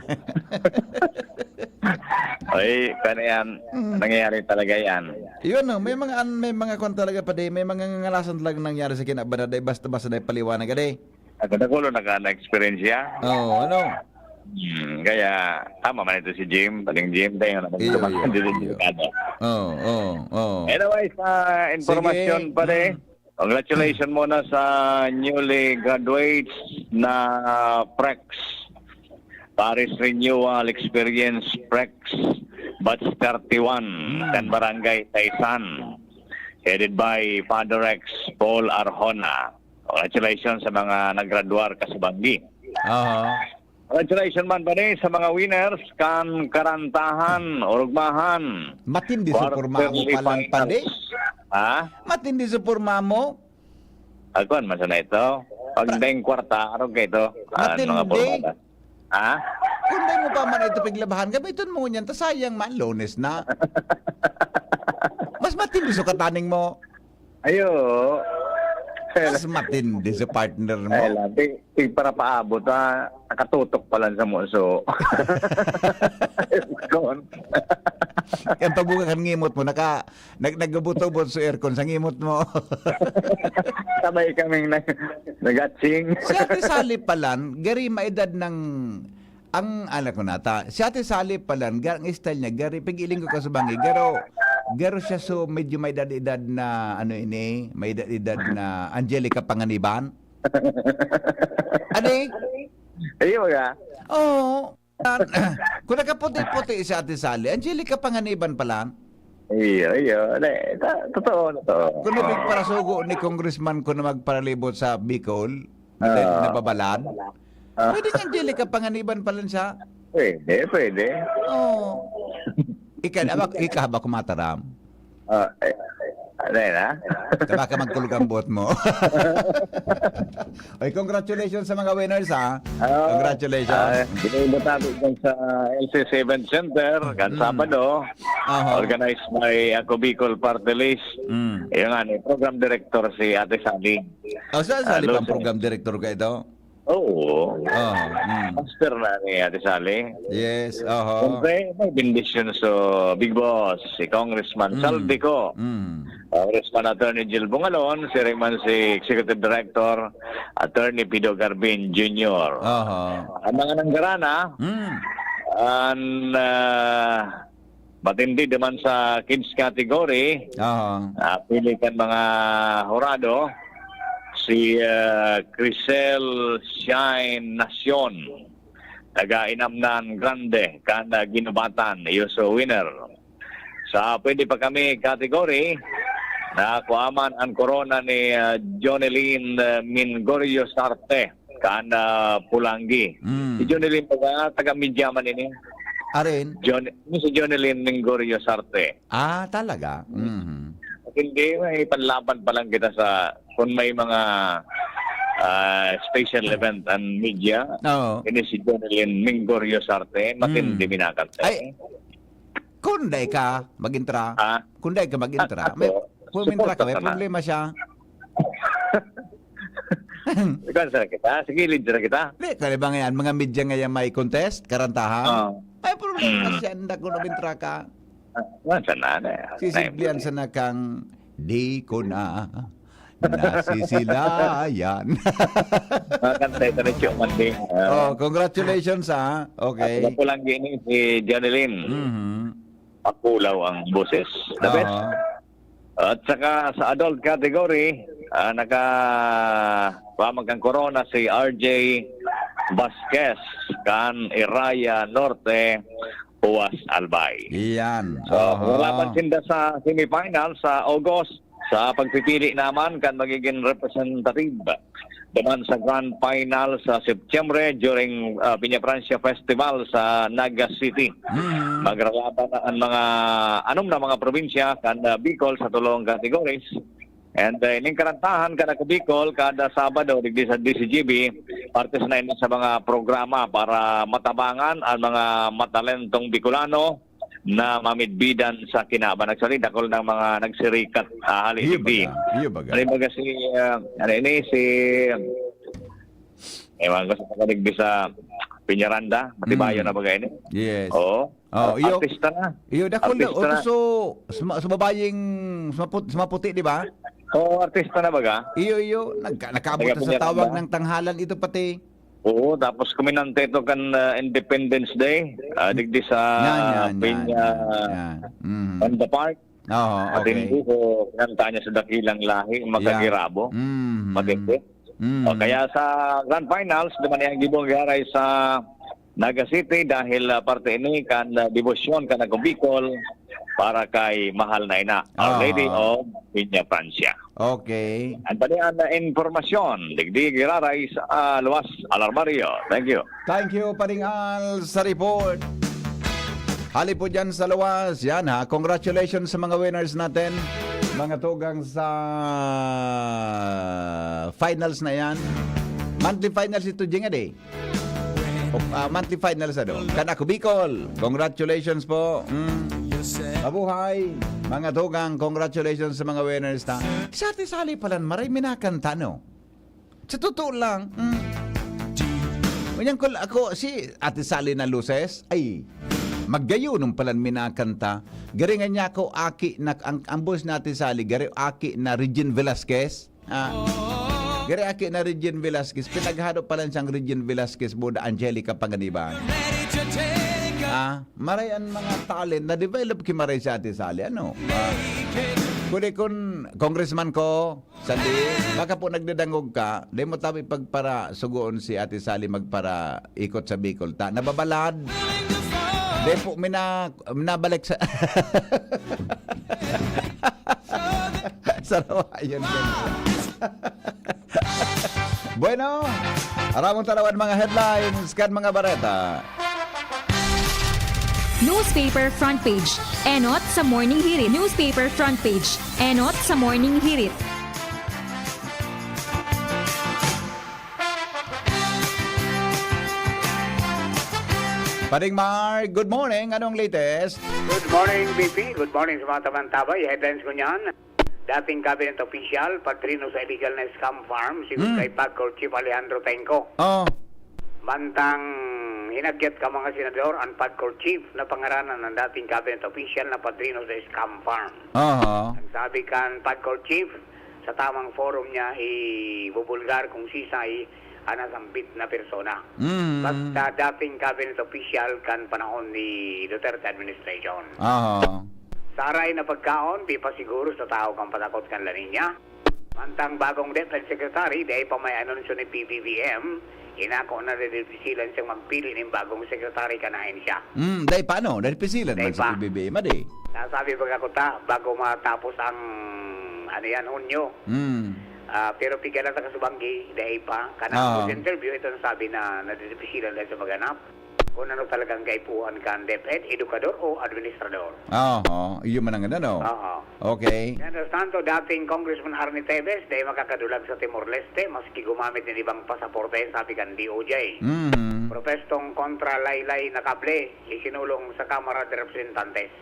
Ay, kaya yan, Mm. nangyayari talaga yan. Yun, no? May mga an-, may mga kwan talaga, Padi. May mga ngangalasan talaga nangyari sa kinabanada. Basta-basta na ipaliwanag, adi. Ako na kulo, naka-, na-experience siya. Oo, ano? Hmm, kaya, tama man ito si Jim. Paling Jim, tayo na Iyo, iyo, iyo. Delikado. Oo, oo, oo. Anyways, ah, informasyon Sige. pa rin. Mm. Congratulations muna sa newly graduates na, ah, Prex. Paris Renewal Experience Prex, Batch thirty-one, Hmm. kan Barangay Taisan. Headed by Father Rex Paul Arjona. Congratulations sa mga naggraduar kasabanggi. Aha. Congratulations man, pare, sa mga winners kan Karantahan, Orugmahan. Matindi sa porma mo Quarterly palan, pare. Finals. Ha? Matindi sa porma mo. Agkuhan man sana ito. Pag Pa- daing kwarta, arog ka ito. Ah, Matindi. mga porma ba? Ha? Kung dai mo pa man ito piglabahan, gamiton mo ngunyan, ta sayang man, Lunes na. Mas matindi sa kataning mo. Ayo. Mas matindi sa partner mo. Ay, labi. Tig para paabot, ah, nakatutok pa lang sa muso. Aircon. Ang pagbuka kan ngimot mo, naka-, nag-, nagubot-ubot sa aircon sa ngimot mo. Sabay kaming nag-, nag-atsing. Si Ate Sally palan, gari maedad ng, ang anak ko nata, si Ate Sally palan, ga-, ang style niya, gari, pag-iling ko ka sa bangi, garo, garo siya, so medyo may edad-edad na, ano ini, may edad-edad na Angelica Panganiban. Ano eh? Iyo ka. Oo. Kung nakaputi-puti si Ate Sally, Angelica Panganiban pala. Iyo, iyo. Hindi, ta-, totoo, totoo. Kung nagparasugo ni Congressman ko na magparalibot sa Bicol, na, ah, nababalan, ah, pwede nga Angelica Panganiban pala siya. Pwede, pwede. Oo. Ika, aba, ika ba kumataram? Ah, eh, ano yun, ha? Baka magkulog ang buhok mo. Oy, congratulations sa mga winners, ha? Ah, congratulations. Ah, binibutado dyan sa L C seven Center, kan Mm. Sabado. Aha. Organized by Ako Bicol Party List. Mm. Yung ano, program director si Ate Sally. Oh, si Ate Sally Ah, bang Lucy. Program director ka ito? Oo. Oh, mm. Master na ni Ate Sally. Yes, oho. Siyempre, may bendisyon sa Big Boss, si Congressman Mm. Saldico. Mm. Congressman Attorney Jill Bungalon, siring man si Executive Director, Attorney Pido Garbin Junior. Oho. Ang mga nanggarana, Mm. an, ah, matindi naman sa kids category, Oho. ah, pili kan mga hurado, si, ah, Crisel Shine Nacion, taga Inamnan Grande, kan, ah, Guinobatan, iyo so winner. Sa pwede pa kami category, nakuha man ang korona ni, ah, Jonelyn, ah, Mingorio Sarte, kan, ah, Pulanggi. Mm. Si Jonelyn, taga, taga Media man ini. Arin? John, ni si Jonelyn Mingorio Sarte. Ah, talaga? Mm. Mhm. Hindi, may panlaban pa lang kita sa, kung may mga, ah, special event and media. Oo. Ini si Jonelyn Mingorio Sarte, matindi Mm. minakanta. Ay, kung dai ka mag-intra, Ah? kung dai ka mag-intra, Ah, may, ako, kung mag-intra ka, may suporta ka na. problema siya. Ikaw, saan kita? Sa gilid, saan kita? Di, kaya ba ngayon, mga media ngayon may contest, karantahan? Oo. May problema Mm. siya, hindi ko nabintra ka. Ah, wala sana, eh. Sisimplihan Ay, sana kang, "Di ko na nasisilayan." Makanta ito ni Chok Manding. Ah. Oh, congratulations, ah. Okay. At wala po lang gini si Jonelyn. Mhm. Makulaw ang boses. The best. Oo. At saka sa adult category, ah, naka-, lamang kan korona si R J Vasquez kan Iraya Norte, Huas, Albay. Iyan. So, Aha. lalaban sinda sa semifinal sa August sa pagpipili naman kan magiging representative duman sa grand final sa Setyembre during, ah, Peñafrancia Festival sa Naga City. Mhm. Magralaban na ang mga anom na mga probinsya kan, ah, Bicol sa tulong categories. And, ah, ining karantahan kan Ako Bicol kada Sabado digdi sa D C G B, parte na ini sa mga programa para matabangan ang mga matalentong Bicolano na mamidbidan sa kinaban. Actually, dakul ng mga nagsirikat, ah, hali Iyo digdi. baga, iyo baga. Halimbaga si, ah, ano ini, si, ewan ko sa pagkaligdi sa Peñaranda, Matibayo Mm. na baga ini. Yes. Oo. Oh, Ah, iyo. artista na. Iyo, dakul na. Artista na. Oto so, sa ma-, sa babayeng, sa maput-, sa maputi, di ba? Oo, artista na baga. Iyo, iyo. Nagka-, nakaabot Taga na sa Peñaranda. tawag ng tanghalan ito pati. Oo, tapos kuminanta ito kan, ah, Independence Day, ah, digdi sa Yan, yan, yan, Peña yan, yan. Mm. Honda Park. Oo, Matindi okay. ko, kinanta niya sa dakilang lahi, Yeah. makagirabo. Mm. Matindi. Mm. O, kaya sa grand finals, duman ang gibong garay sa Naga City dahil, ah, parte ini kan, ah, debosyon kan Ako Bicol para kay mahal na ina, Our Oo. Lady of Peñafrancia. Okay. Ang talian na impormasyon, digdi giraray sa, ah, luwas, Alarmario. Thank you. Thank you, Paring Al, sa report. Hali po dyan sa luwas. Yan ha. Congratulations sa mga winners natin. Mga tugang sa finals na yan. Monthly finals ito, Jing, ade. O, ah, monthly finals, ano? Kan Ako Bicol. Congratulations po. Mm. Mabuhay. Mga tugang, congratulations sa mga winners ta. Sa Ate Sally pala, maray minakanta, no? Sa totoo lang. Mm. Ganyan ko, ako, si Ate Sally na luces, ay, maggayo nung palan minakanta. Garingan niya ako, aki na, ang, ang boss ni Ate Sally, gari aki na Regine Velasquez. Ah. Gari aki na Regine Velasquez, pinaghado pa lang siyang Regine Velasquez, Buda Angelica Panganiban. Ah, maray ang mga talent na develop ki maray si Ate Sally, ano? Ah, kundi kun congressman ko, Sandi, baka po nagdadangog ka, di mo tabi pagpara sugoon si Ate Sally magpara ikot sa Bicol ta. Nababalad. Di po mina-, minabalik sa, sa Rawayan. Bueno, aramon tarawan mga headlines kan mga bareta. Newspaper front page. Enot sa Morning Hirit. Newspaper front page. Enot sa Morning Hirit. Paring Mark, good morning. Anong latest? Good morning, B P. Good morning sa mga tabantabay. Headlines ko niyan. Dating cabinet official, padrino sa illegal na scam farm, sigon Hmm. kay PAGCOR Chief Alejandro Tengco. Oh. Mantang hinagyat kan mga senador an PAGCOR Chief na pangaranan ang dating cabinet official na padrino sa scam farm. Aha. Ang sabi kan PAGCOR Chief, sa tamang forum niya ibubulgar kung sisay ang nasambit na persona. Mm. Basta dating cabinet official kan panahon ni Duterte administration. Aha. Sa aray na pagkaon, di pa siguro sa tao kan patakot kan La Niña. Mantang bagong DepEd Secretary, dai pa may anunsyo ni P B B M, inako na didipisilan siyang magpili nin bagong secretary kan ahensya. Hmm, dai pa ano, dai pisilan Dai man sa pa. P B B M, adi. Nasabi baga ko ta, bago matapos ang, ano yan, Hunyo. Hmm. Ah, pero pigala ta kasubanggi, dai pa. Kanapos Oo. interview, ito ang sabi na nadidipisilan dahil sa maghanap kung ano talagang kaipuhan kan DepEd, edukador o administrador. Oo, iyo man ang ano, no? Oo. Okay. Mientras tanto, dating Congressman Arnie Teves, dai makakadulag sa Timor-Leste, maski gumamit nin ibang pasaporte, sabi kan D O J. Mhm. Protestong kontra laylay na kable, isinulong sa Kamara de Representantes.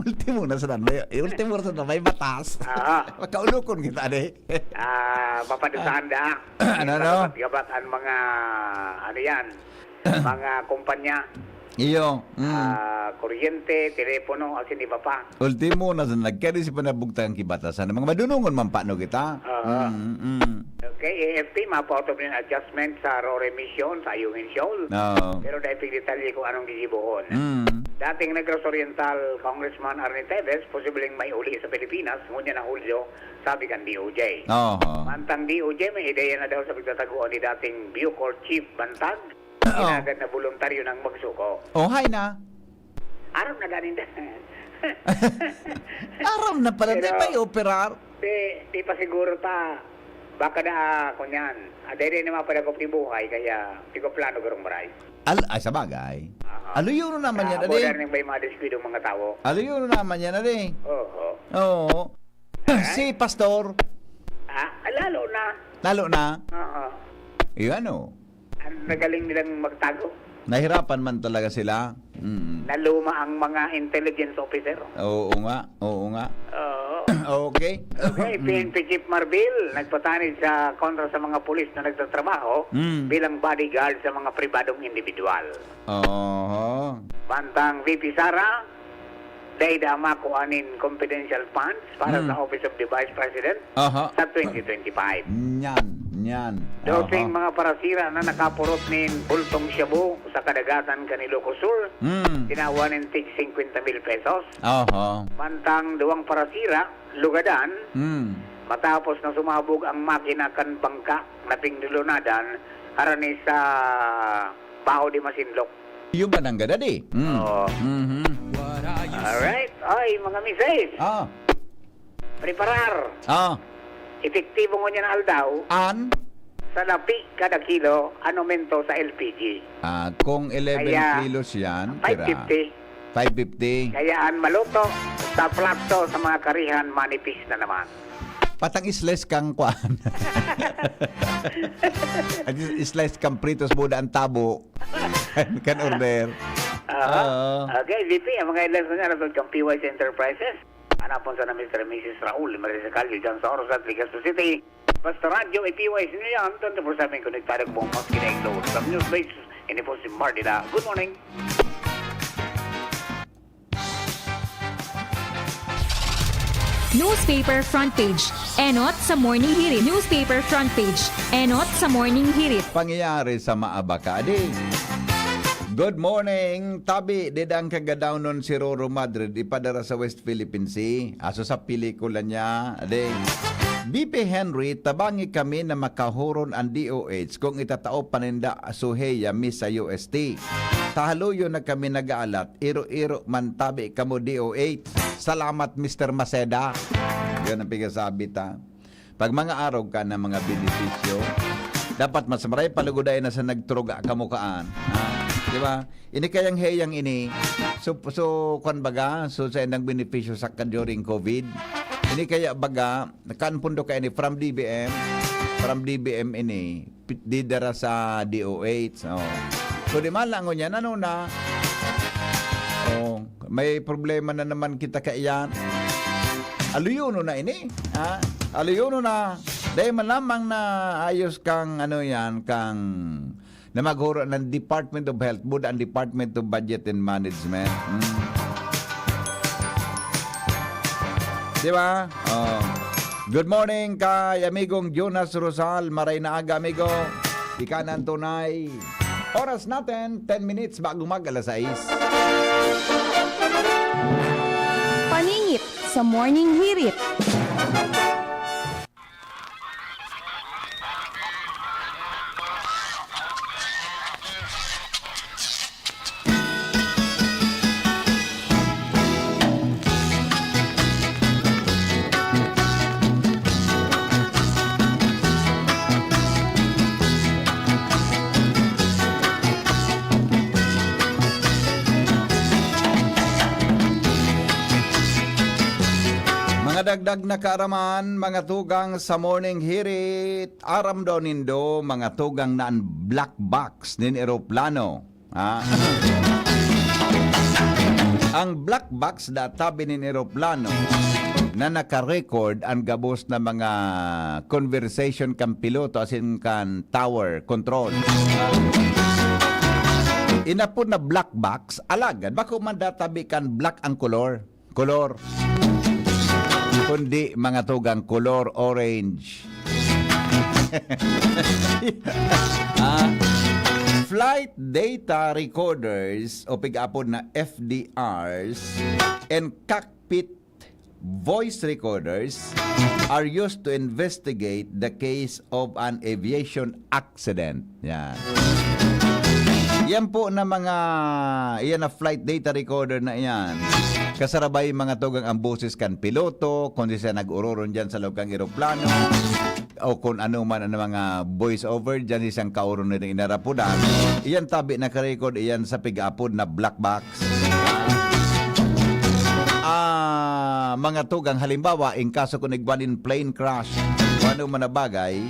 Ultimo na sa tanday. Eh, ultimo na sa tanday, batas. Aha. Makaulukon kita, de. Ah, papadusahan da. Ano, no? Gabat-gabat ang mga, ano yan, mga kumpanya. Iyo. Mm. Ah, kuryente, telepono, asin iba pa. Ultimo na sa nagkadi si panabugtang kibatasan. Mga madunungon man pa, no, kita? Oo. Mm, mm. Okay, A F P, mapautob nin adjustment sa RORE mission sa Ayungin Shoal. Oo. Pero dai pigdetalye kung anong gigibohon. Mm. Dating Negros Oriental Congressman Arnie Teves, posibleng maiuli sa Pilipinas, ngunyan na Hulyo, sabi kan D O J. Oho. Mantang D O J, may ideya na daw sa pagtataguan ni dating Bucor Chief Bantag, Oo. Ginagad na boluntaryo nang magsuko. Oh, hay na. Aram na ganin da. Aram na pala, di Pero, may operar. Di, di pa siguro ta, baka na, kunyan. Ah, dahil na mapadagop ni buhay, kaya di ko plano garong maray. Al-, ay, sa bagay. Aha. Aluyon naman yan, Ah, ade. Modern yung may mga deskwidong mga tao. Aluyon naman yan, ade. Oo. Oo. Alright. Si Pastor. Ah, lalo na. Lalo na? Oo. Iyo, ano? Ang nagaling nilang magtago. Nahirapan man talaga sila. Mm. Naluma ang mga intelligence officer. Oo nga, oo nga. Oo. Okay. Okay, Mm. P N P Chief Marbil, nagpatanid sa kontra sa mga pulis na nagtatrabaho Mm. bilang bodyguard sa mga pribadong individual. Oho. Mantang V P Sara, dai da makua nin confidential funds para Hmm. sa Office of the Vice President Aha. sa twenty twenty-five. Nyan, nyan. Doseng Aha. mga parasira na nakapurot nin bultong shabu sa kadagatan kan Ilocos Sur, Hmm. tinawan nin tig singkwenta mil pesos. Aha. Mantang duwang parasira, lugadan, Hmm. matapos na sumabog ang makina kan bangka na pinlunadan, harani sa Baho de Masinloc. Iyo ba nang gadad eh? Mm. Oo. Mhm. Alright. Oy, mga misis. Ah. Preparar. Ah. Epektibo ngunyan na aldaw. An? Salapi kada kilo, an aumento sa L P G. Ah, kung eleven Kaya, kilos yan, five fifty. Pira? Five fifty. Kaya an maluto sa plato sa mga karihan, manipis na naman. Patang slice kang kwan. At slice kang pritos, buda ang tabo. Kan, kan order. Aha. Oo. Okay, V P, ang mga headlines na nga, nandun kang P Y C Enterprises. Hanapon sa na Mister and Missus Raul Marisacalio dyan sa Orozat, Legazpi City. Basta Radyo, i-P Y C niya yan, twenty-four seven connected ang buong Pasquina Igloon. From Newsbase, ini po si Mardila. Good morning. Newspaper front page. Enot sa Morning Hirit. Newspaper front page. Enot sa Morning Hirit. Pangyayari sa Maabacadi. Good morning, tabi. Didang kagadawnon si Roro Madrid ipadara sa West Philippine Sea. Aso sa pelikula niya, ade. V P Henry, tabangi kami na makahuron an D O H kung itatao pa ninda suheya mi sa U S T. Tahaluyon na kami nag-aalat, iro-iro man tabi kamo D O H. Salamat, Mister Maceda. Yan ang pigasabi ta. Pag mga arog ka ng mga benepisyo, dapat mas maray paluguday na sa nagturuga kamukaan. Ha? Di ba? Ini kayang heyang ini. So, so, kwan baga, so sa indang benepisyo sa ka during COVID. Ini kaya baga, kan pundo ka ini from D B M, from D B M ini, pi-, didara sa D O H. Oh. So, di man lang ngunyan, ano na? Oh, may problema na naman kita kaiyan. Aluyonon na ini, ha? Aluyonon na. Dahil man lamang na ayos kang, ano yan, kang na maghuro ng Department of Health, buda ang Department of Budget and Management. Hmm. Di ba? Oh. Good morning kay amigong Jonas Rosal. Maray na aga, amigo. Ika na ang tunay. Oras natin, ten minutes bago mag alas sais. Paningit sa Morning Hirit. Mga dagdag na kaaraman, mga tugang sa Morning Hirit, aram daw nindo, mga tugang, na an black box nin eroplano. Ah. Ang black box da tabi nin eroplano na naka-record an gabos na mga conversation kan piloto, asin kan tower control. Ah. Inapod na black box, alagad bako man da tabi kan black ang kolor. Kolor. Kundi, mga tugang, kolor orange. Ah, flight data recorders o pig-apod na F D Rs and cockpit voice recorders are used to investigate the case of an aviation accident. Yan. Yan po na mga, yan na flight data recorder na yan. Kasarabay, mga tugang, ang boses kan piloto, kung siya nag-ororon dyan sa loob kang eroplano, o kung ano man ang mga voice over dyan, isang kaoron na inarapudan. Iyan tabi nakarecord, iyan sa pig-apod na black box. Ah, mga tugang, halimbawa, in kaso kung igwa nin plane crash, o ano man na bagay,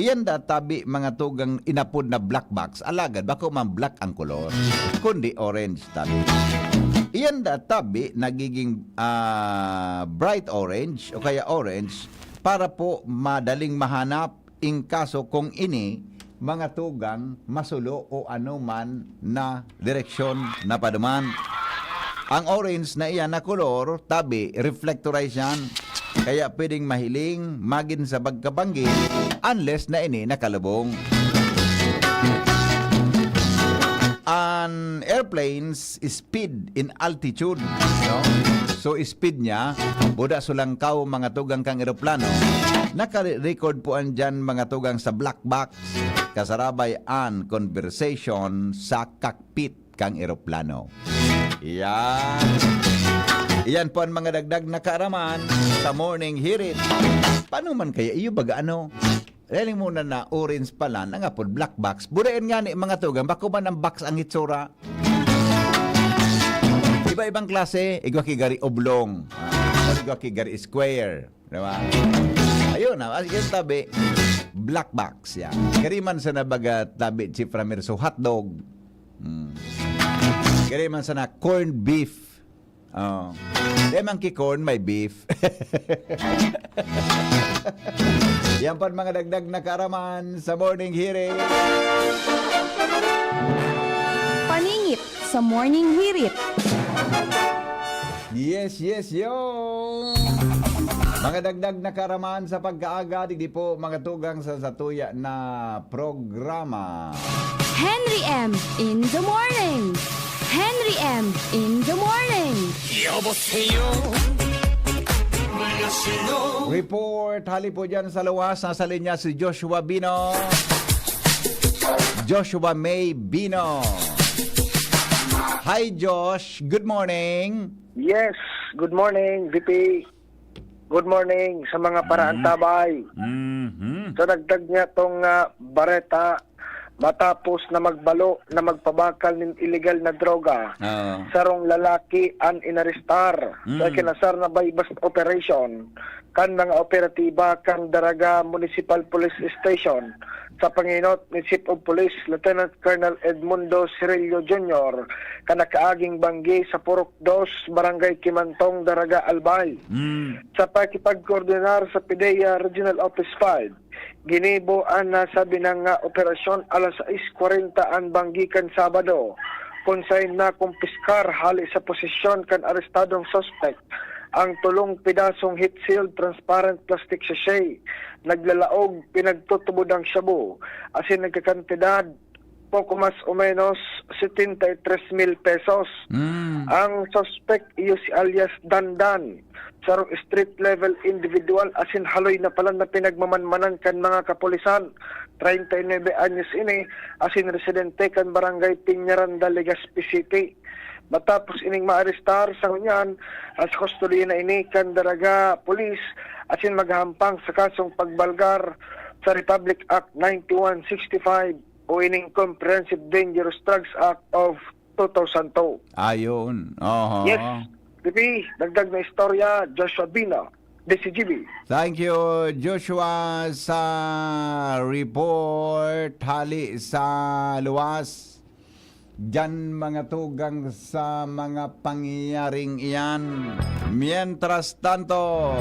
iyan da tabi, mga tugang, inapod na black box, alagad bako man black ang kolor, kundi orange tabi. Iyan da tabi nagiging, ah, bright orange o kaya orange para po madaling mahanap in kaso kung ini mga tugang masulo o ano man na direksyon na paduman. Ang orange na iyan na kolor, tabi, reflectorized yan. Kaya pwedeng mahiling, magin sa pagkabanggit, unless na ini nakalubong. An airplanes speed in altitude, no? So, speed niya, buda sulangkaw, mga tugang, kang eroplano. Naka-record po an diyan, mga tugang, sa black box, kasarabay an conversation sa cockpit kang eroplano. Yan. Iyan po ang mga dagdag na kaaraman sa Morning Hirit. Paano man kaya iyo baga ano? Dahil muna na orange pala, nangapod black box. Burayan nga ni mga tugang, bako man ang box ang itsura. Iba-ibang klase, igwa ki gari oblong. Ah, igwa ki gari square. Di ba? Ayun na, as yung tabi, black box yan. Kari man sa nabaga tabi, Chief Ramir, so hotdog. Hmm. Kari man sana corned beef. Oh. Di man ki corn, may beef. Yan pa ang mga dagdag na kaaraman sa Morning Hirit. Paningit sa Morning Hirit. Yes, yes, yo! Mga dagdag na kaaraman sa pagkaaga, digdi po mga tugang sa satuya na programa. Henry M in the morning. Henry M in the morning. 여보세요. 안녕하세요. Report, hali po dyan sa luwas, nasa linya si Joshua Bino. Joshua May Bino. Hi, Josh. Good morning. Yes, good morning, V P. Good morning sa mga paraantabay. Mhm. So, dagdag niya tong, ah, bareta, matapos na magbalo na magpabakal nin iligal na droga. Oo. Sarong lalaki an inarestar sa Mm. kinasar na buy-bust operation kan mga operatiba kan Daraga Municipal Police Station sa pangenot ni Chief of Police Lieutenant Colonel Edmundo Cirillo Junior kan nakaaging banggi sa Purok Dos, Barangay Kimantong, Daraga, Albay. Mm. Sa pakipagkoordinar sa PDEA Regional Office five, ginibo an nasabi na nga operasyon alas sais kwarenta an banggi kan Sabado, kun saen nakumpiskar hale sa posesyon kan arestadong suspek ang tolong pedasong heat-sealed transparent plastic sachet, naglalaog, pinagtutubod ang shabu, asin nagkakantidad poko mas o menos setenta y tres mil pesos. Mm. Ang suspek iyo si alias Dandan, sarong street level individual asin haloy na palan na pinagmamanmanan kan mga kapulisan. Treinta y nuebe anyos ini, asin residente kan Barangay Peñaranda, Legazpi City. Matapos ining maarestar sa ngunyan, sa kustodiya na ini kan Daraga Police asin maghahampang sa kasong pagbalgar sa Republic Act ninety-one sixty-five o ining Comprehensive Dangerous Drugs Act of two thousand two. Ayun. Oho. Yes. Pipi, dagdag na istorya, Joshua Bino, D C G B. Thank you, Joshua, sa report hali sa luwas. Diyan mga tugang sa mga pangyayaring iyan. Mientras tanto,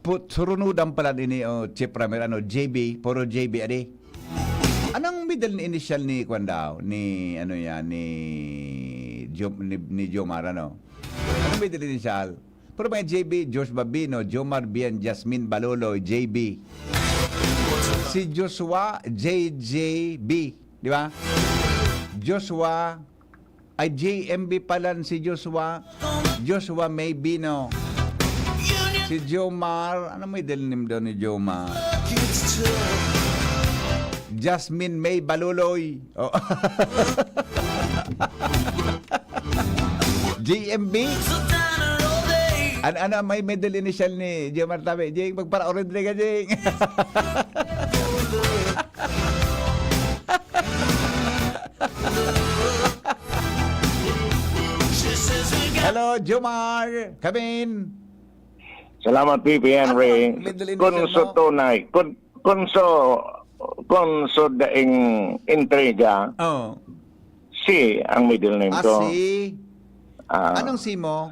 put-, surunudan pala ini, oh, Chief Ramir, ano, J B, puro J B, adi. Anong middle initial ni, kwan daw? Ni, ano yan, ni Jo-, ni, ni Jomar, ano? Anong middle initial? Pero may J B, Josh Babino, Jomar Bien, Jasmine Baloloy, J B. Si Joshua, J J B, di ba? Joshua, ay, J M B pala si Joshua. Joshua May Bino. Si Jomar, ano may middle name daw ni Jomar? Jasmine May Baloloy. Oh. J M B? An-, ano may middle initial ni Jomar Tabe? Jing, magpara-orange ka, Jing. Hello, Jomar. Come in. Salamat, P P Henry. Ano ang middle initial Kun sa mo? Tunay, kun, kun sa, kun sa daing intriga, Oh. C ang middle name Ah, ko. C. Ah. Anong C mo?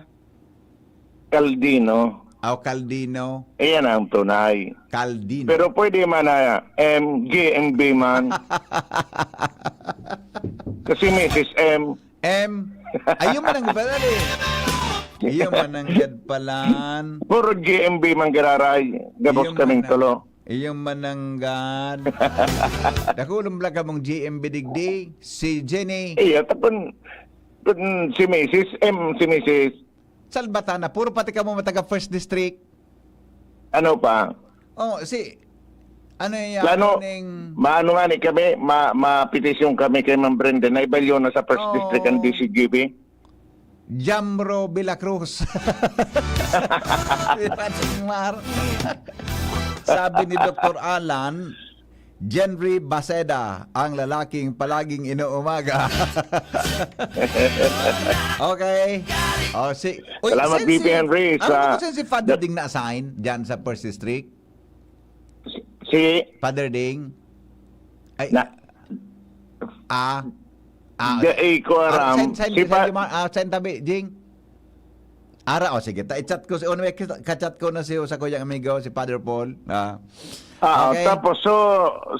Caldino. Aw, Caldino. Iyan ang tunay. Caldino. Pero pwede man na M, G M B man. Kasi Missus M. M. Ayun man ang pala eh. Ayun man ang gad palan. Puro G M B man giraray. Gabos Ayun kaming man ang, tulo. Ayun man ang gad. Dakulong bala kamong G M B digdi. Si Jenny. Iya, tapon, tapon si Missus M, si Missus Salvatana, puro pati kamo mga taga First District. Ano pa? Oh, si, ano yan? Plano, Ano ning maano nga ni kami, ma, mapetisyon kami kay Ma'am Brenda na ibalyo na sa First Oh. District ang D C G B. Jamro Villacruz. Sabi ni Doktor Alan, Jenry Baceda, ang lalaking palaging inuumaga. Okay. Oh, si, uy, Salamat, saan si, B P Henry, ano sa ba siya si Father Ding na-assign dyan sa First District? Si Father Ding? Ay, Na- ah, ah, Dai ko ah, aram. Send, send, Si send Pa- yung mga, ah, send tabi, Jing. Ara, o sige, ta, i-chat ko si, ano, ka-chat ko na si, sa kuyang amigo, si Father Paul. Ah. Ah, Okay. tapos, so,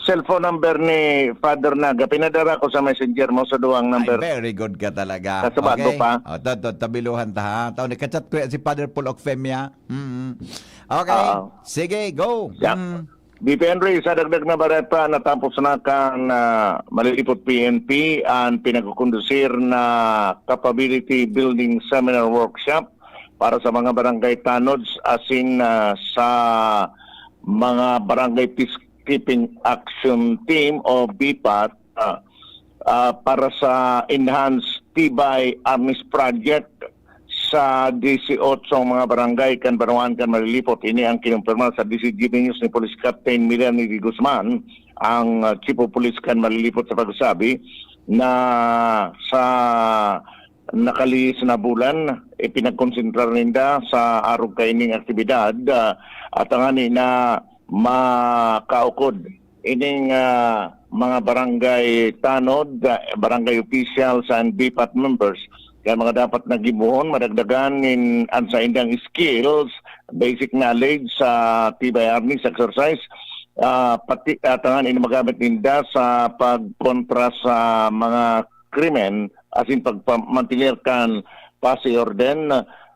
cellphone number ni Father Naga, pinadara ko sa messenger mo sa duwang Ay, number. very good ka talaga. Sa subago Okay. pa. O, to, to, tabiluhan ta, ha? Tao, nakachat ko yan si Father Paul Ocfemia. Mm. Okay. Oo. Sige, go. Yeah. Mm. B P Henry, sa dagdag na bareta, natapos na kan, ah, Malilipot P N P an pinagkukondusir na Capability Building Seminar Workshop para sa mga barangay tanods asin, ah, sa mga Barangay Peacekeeping Action Team o B PAT, ah, ah, para sa Enhanced Tibay Arnis Project sa disiotso mga barangay kan banwaan kan Malilipot. Ini ang kinumpirma sa D Z G B News ni Police Captain Melanie de Guzman, ang, ah, Chief of Police kan Malilipot, sa pagsabi na sa nakalihis na bulan, ipinagkonsentrar ninda sa arog kaining aktibidad, ah, at ngani na makaukod ining, ah, mga barangay tanod, ah, barangay officials and B P A T members. Kaya mga dapat na gibohon, madagdagan nin an saindang skills, basic knowledge sa tibay harness exercise, ah, pati, ah, tangan ini magamit ninda sa pagkontra sa mga krimen, asin pagpamantener kan pasi orden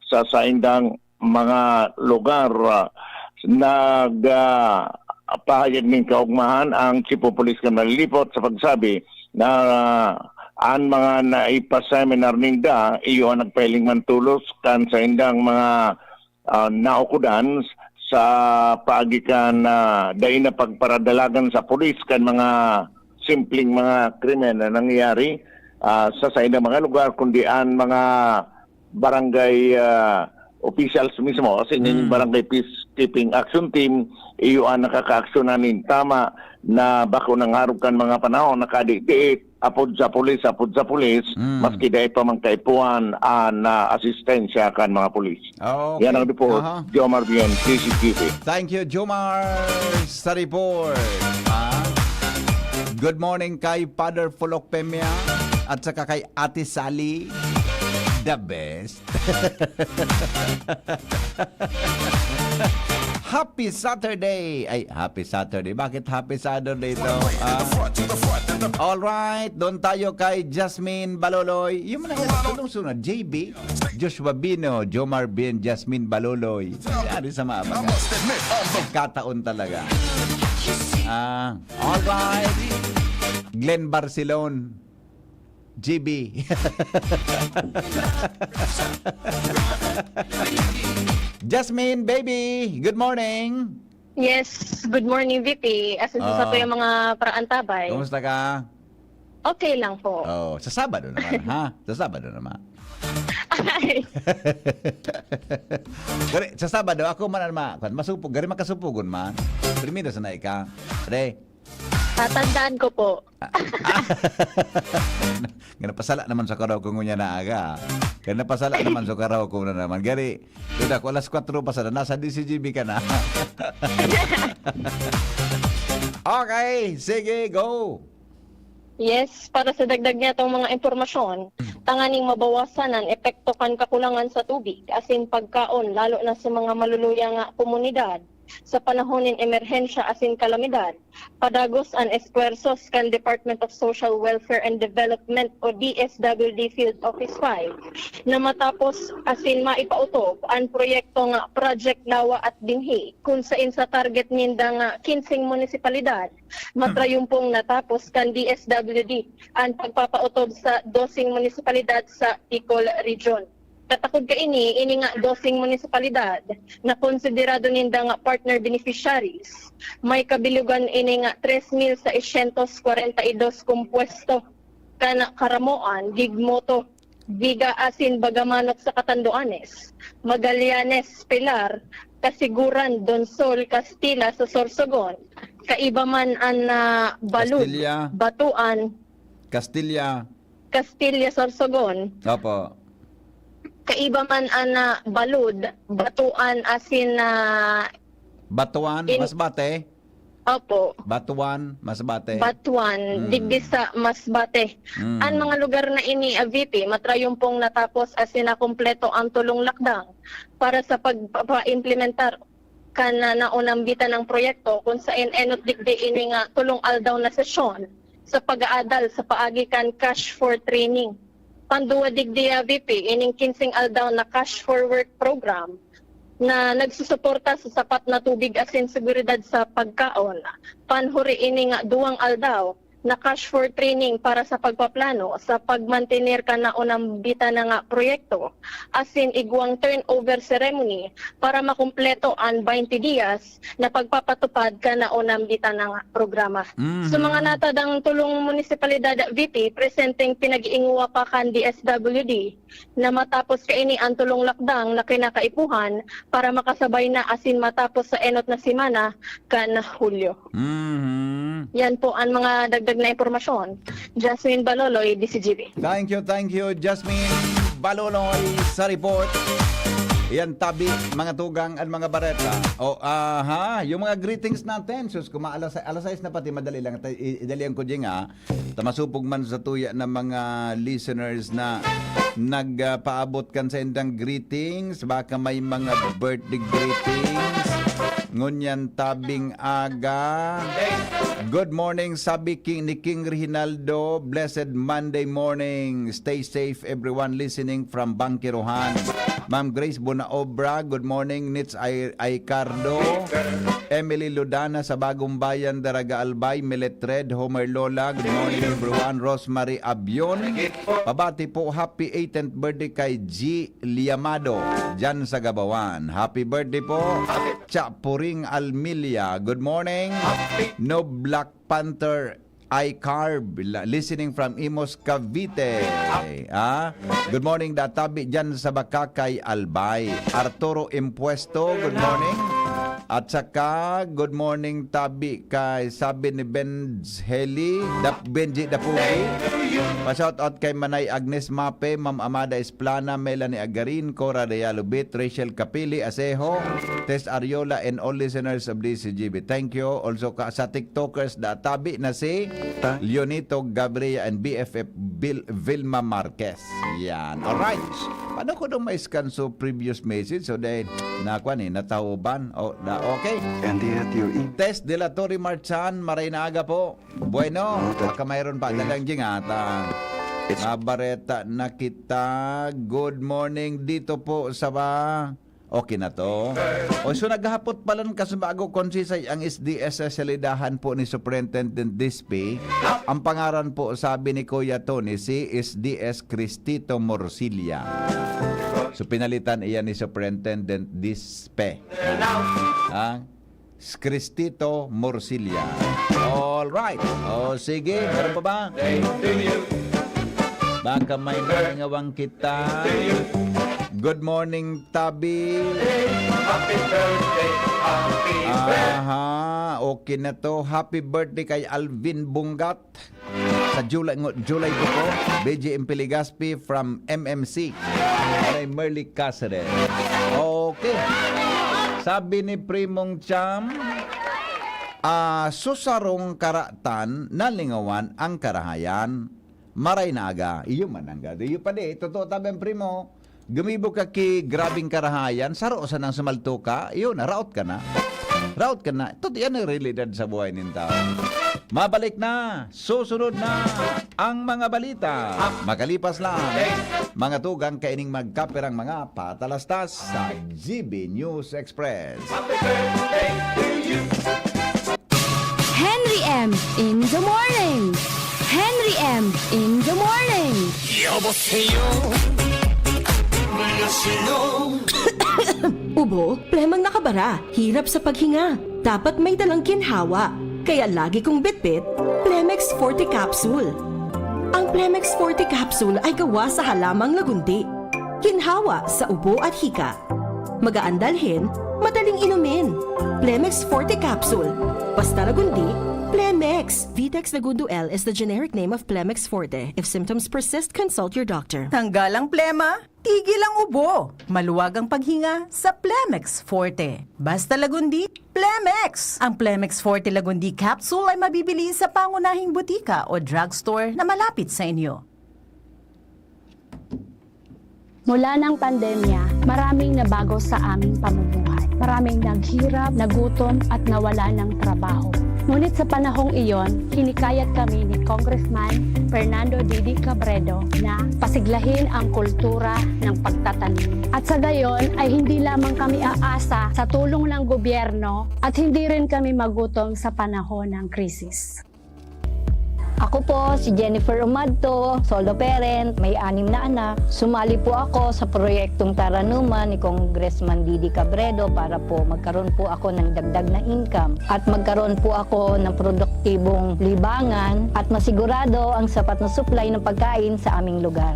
sa saindang mga lugar. Ah, nag, ah, pahayag nin kaogmahan ang Chief of Police kan Malilipot sa pagsabi na an mga naipaseminar ninda, iyo an nagpahiling man tolos kan saindang mga, ah, naukodan sa paagi kan, ah, dai na pagparadalagan sa pulis kan mga simpleng mga krimen na nangyayari, ah, sa saindang mga lugar, kundi an mga barangay, ah, officials mismo, as in, yung Hmm. barangay peacekeeping action team, iyo an nakakaaksyonan nin tama na bako nang arog kan mga panahon na kadidiit, apod sa pulis, apod sa pulis, Hmm. maski dai pa man kaipuhan an, ah, asistensya kan mga pulis. Okay. Yan ang report. Aha. Jomar Bien, D Z G B. Thank you, Jomar, sa report. Ah. Good morning kay Father Fulok Pemia at saka kay Ate Sally. The best. Happy Saturday! Ay, happy Saturday. Bakit happy Saturday to? Ah. All right, doon tayo kay Jasmine Baloloy. Yung mga tulong sunod, J B, Joshua Bino, Jomar Bien, Jasmine Baloloy. Yari sa mga mga. Kataon talaga. Ah, all right. Glenn Barcelon. G B. Jasmine, baby, good morning. Yes, good morning, V P. As in, sa Oo. Yung mga paraantabay. Kumusta ka? Okay lang po. Oh, sa Sabado naman, ha? Sa Sabado naman. Ay. Gari, sa Sabado, ako man ang ma-, kwan, masupog, gari makasupogon man. Primero sa naika. Re. Tatandaan ko po. Ah, ah. Nga napasala naman sa karaw ko ngunya na aga. Nga napasala naman sa karaw ko na naman. Gari, duda ko, alas kwatro pa sana, nasa D C G B ka na. Okay, sige, go. Yes, para sa dagdag niya itong mga impormasyon, tanganing mabawasan ang epekto kan kakulangan sa tubig, asin pagkaon, lalo na sa mga maluluya nga komunidad, sa panahon nin emerhensya asin kalamidad, padagos an esfuerzos kan Department of Social Welfare and Development o D S W D Field Office five na matapos asin maipaotob an proyekto nga Project Lawa at Binhi, kun saen sa target ninda nga kinseng munisipalidad, matrayumpong natapos kan D S W D an pagpapaotob sa doseng munisipalidad sa Bicol Region. Katakod kaini, ini nga doseng munisipalidad na konsiderado ninda nga partner beneficiaries, may kabilugan ini nga tres mil seiscientos kwarenta y dos kompuesto kan karamoan, Gigmoto, Viga asin Bagamanok sa Catanduanes, Magallanes, Pilar, Casiguran, Donsol, Castilla sa Sorsogon, kaiba man an, ah, Balud, Castilla. Batuan, Castilla. Castilla, Sorsogon. Opo. Kaiba man an, ah, Balud, Batuan asin, ah, Batuan, in- Masbate? Opo. Batuan, Masbate. Batuan, Mm. digdi sa Masbate. Mm. An mga lugar na ini, ah, V P, matrayumpong natapos asin nakumpleto ang tulong lakdang para sa pagpapaimplementar kan, ah, naunang bitan ng proyekto, kun saen enot digdi ini nga tolong aldaw na sesyon sa pag-aadal sa paagi kan Cash for Training. Panduwa digdi, ah, V P, ining kinseng aldaw na Cash for Work program na nagsusuporta sa sapat na tubig asin seguridad sa pagkaon. Panhuri ini nga duwang aldaw, na cash for training para sa pagpaplano sa pagmantener kan naunang bita na nga proyekto, asin igwang turnover ceremony para makumpleto an baynte diyas na pagpapatupad kan naunang bita na nga programa. Mhm. Sa mga natadang tolong munisipalidad, V P, presenteng pinag-iinguwa pa kan D S W D na matapos kaini an tolong lakdang na kinakaipuhan para makasabay na asin matapos sa enot na semana kan Hulyo. Mhm. Yan po ang mga dagdag na impormasyon. Jasmine Baloloy, D C G B. Thank you, thank you, Jasmine Baloloy, sa report. Yan, tabi, mga tugang at mga bareta. O, aha, yung mga greetings natin. Sus, kuma alas, alas sais na pati, madali lang. Ta-, i-, idalian ko dyan, ah. Ta masupog man sa tuya ng mga listeners na nagpaabot kan sa indang greetings. Baka may mga birthday greetings. Ngunyan tabing aga. Good morning, sabi King, ni King Reginaldo. Blessed Monday morning. Stay safe, everyone listening from Bangkirohan. Ma'am Grace Bonaobra, good morning. Nits Ay-, Aycardo. Emily Ludana sa Bagong Bayan, Daraga Albay, Milet Red, Homer Lola. Good morning, everyone. Rosemary Abion. Pabati po, happy eighteenth birthday kay G Liamado, dyan sa Gabawan. Happy birthday po. Chapuring Almilia, good morning. No Black Panther Icarb, la-, listening from Imus, Cavite. Ah, good morning, Databi, dyan sa Bacacay, Albay. Arturo Impuesto, good morning. At saka, good morning, Tabi, kay sabi ni Benz Heli, Dap-, Benji Dapugi. Pa-shoutout kay Manay Agnes Mape, Ma'am Amada Esplana, Melanie Agarin, Cora Realubit, Rachel Capili Asejo, Tess Ariola, and all listeners of D C G B. Thank you. Also ka, sa TikTokers, da, tabi na si Ta? Leonito Gabriel and B F F Vil-, Vilma Marquez. Yan. Alright. Paano ko daw ma-scan so previous message? So, dahil nakuha ni, natauban. Oh, na, okay. And yet you eat. Tess de la Torre Marchan, maray na aga po. Bueno, Oh, that baka mayroon pa. Talagang jing ata. It's Mabareta na kita. Good morning dito po sa ba? Okay na to. O, so naghahapot palan kasubago kung sisay ang S D S sa salidahan po ni Superintendent Dispe. Ang pangaran po, sabi ni Kuya Tony, si S D S Cristito Morcilla. So, pinalitan iyan ni Superintendent Dispe. Ha? Cristito Morcilla. All right. O, sige. Meron pa ba? Baka may nangangawang kita. Good morning, Tabi. Aha, okay na to. Happy birthday kay Alvin Bungat. Sa July, ngo-, July two po, B J M P Legaspi from M M C. Kay Merly Caceres. Okay. Sabi ni Primong Cham, ah, "Susarong karatan, nalingawan ang karahayan." Maray na aga. Iyo man ang gado. Iyo pa di. Totoo tabi ang primo. Gumibo ka ki grabing karahayan, saro sa nang sumalto ka, yun, raot ka na. Raot ka na. Ito, yan ang realidad sa buhay ng tao. Mabalik na, susunod na ang mga balita. Makalipas lang, mga tugang kaining magkapirang mga patalastas sa G B News Express. Henry M in the morning. Henry M in the morning. 여보세요. Ubo, plemang nakabara, hirap sa paghinga. Dapat may dalang ginhawa. Kaya lagi kong bitbit, Plemex Forte Capsule. Ang Plemex Forte Capsule ay gawa sa halamang lagundi. Ginhawa sa ubo at hika. Magaan dalhin, madaling inumin. Plemex Forte Capsule. Basta Lagundi, Plemex. Vitex Lagundo L is the generic name of Plemex Forte. If symptoms persist, consult your doctor. Tanggal ang plema, tigil ang ubo. Maluwag ang paghinga sa Plemex Forte. Basta Lagundi, Plemex. Ang Plemex Forte Lagundi Capsule ay mabibili sa pangunahing butika o drugstore na malapit sa inyo. Mula ng pandemya, maraming nabago sa aming pamumuhay. Maraming naghirap, nagutom, at nawala ng trabaho. Ngunit sa panahong iyon, hinikayat kami ni Congressman Fernando Didi Cabredo na pasiglahin ang kultura ng pagtatanim. At sa gayon ay hindi lamang kami aasa sa tulong ng gobyerno at hindi rin kami magutom sa panahon ng krisis. Ako po si Jennifer Umadto, solo parent, may anim na anak. Sumali po ako sa proyektong Taranuman ni Congressman Didi Cabredo para po magkaroon po ako ng dagdag na income at magkaroon po ako ng produktibong libangan at masigurado ang sapat na supply ng pagkain sa aming lugar.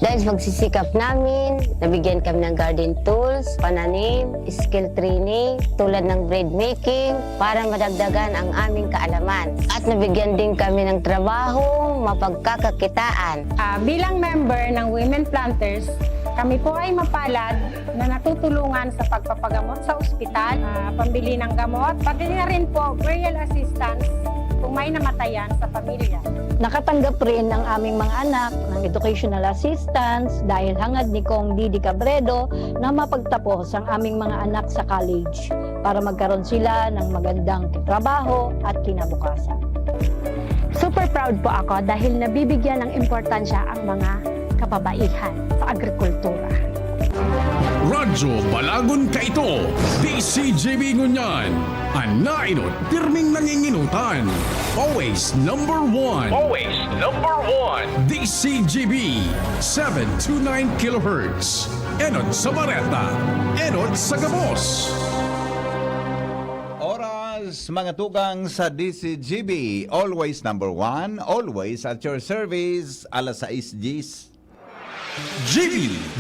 Dahil sa pagsisikap namin, nabigyan kami ng garden tools, pananim, skill training, tulad ng bread making, para madagdagan ang aming kaalaman. At nabigyan din kami ng trabahong mapagkakakitaan. Ah, bilang member ng Women Planters, kami po ay mapalad na natutulungan sa pagpapagamot sa ospital, ah, pambili ng gamot, pati na rin po burial assistance kung may namatayan sa pamilya. Nakatanggap rin ang aming mga anak ng educational assistance dahil hangad ni Cong Didi Cabredo na mapagtapos ang aming mga anak sa college para magkaroon sila ng magandang trabaho at kinabukasan. Super proud po ako dahil nabibigyan ng importansya ang mga kababaihan sa agrikultura. Radyo Balagon Kaito, D C G B Ngunyan. An nainot, pirming nanginginutan. Always number one. Always number one. D C G B, seven two nine kilohertz. Enot sa Bareta. Enot sa Gabos. Oras, mga tugang sa D C G B. Always number one, always at your service. Alas sais diyes. G B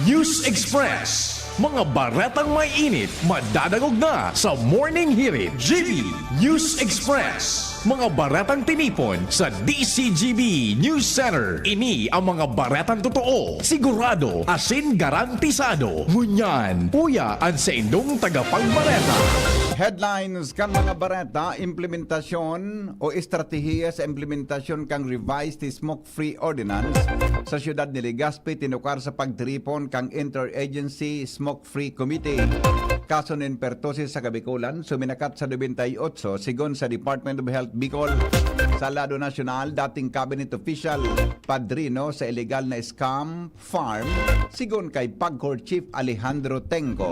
News Express. Mga baretang may init, madadangog na sa Morning Hirit. G B News Express. Mga baretang tinipon sa D C G B News Center. Ini ang mga baretang totoo, sigurado, asin garantisado. Ngunyan, uya an saindong tagapagbareta. Headlines kan mga bareta: implementasyon o estratehiya sa implementasyon kan Revised Smoke-Free Ordinance sa siyudad ni Legazpi tinukar sa pagtiripon kan Interagency Smoke-Free Committee. Kaso nin pertussis sa Kabikolan suminakat sa nobenta y otso, sigon sa Department of Health Bicol. Sa lado nasyonal, dating cabinet official, padrino sa illegal na scam farm, sigon kay Pagcor Chief Alejandro Tengco.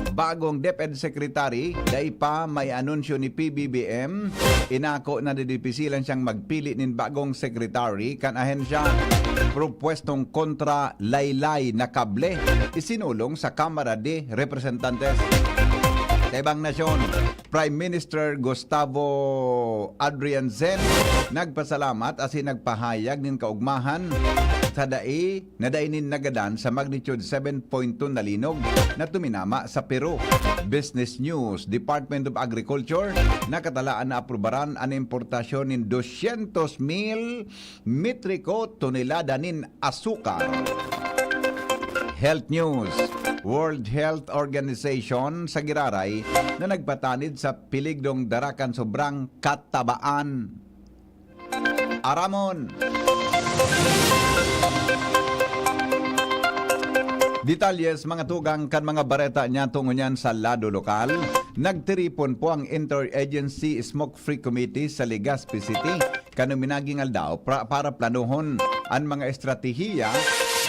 Bagong DepEd Secretary, dai pa may anunsyo ni P B B M, inako na didipisilan siyang magpili nin bagong secretary kan ahensya. Propwestong kontra laylay na kable, isinulong sa Kamara de Representantes. Sa ibang nasyon, Prime Minister Gustavo Adrianzon nagpasalamat asin nagpahayag nin kaogmahan sa dai na dai nin nagadan sa magnitude seven point two na linog na tuminama sa Peru. Business News: Department of Agriculture nakatalaan na aprubaran an importasyon nin dosyentos mil metriko tonelada nin asukar. Health News: World Health Organization sa giraray na nagpatanid sa peligrong dara kan sobrang katabaan. Aramon. Detalles, mga tugang, kan mga bareta niyato ngunyan sa lado lokal. Nagtiripon po ang Interagency Smoke-Free Committee sa Legazpi City kanang minaging aldaw pra- para planohon an mga estratehiya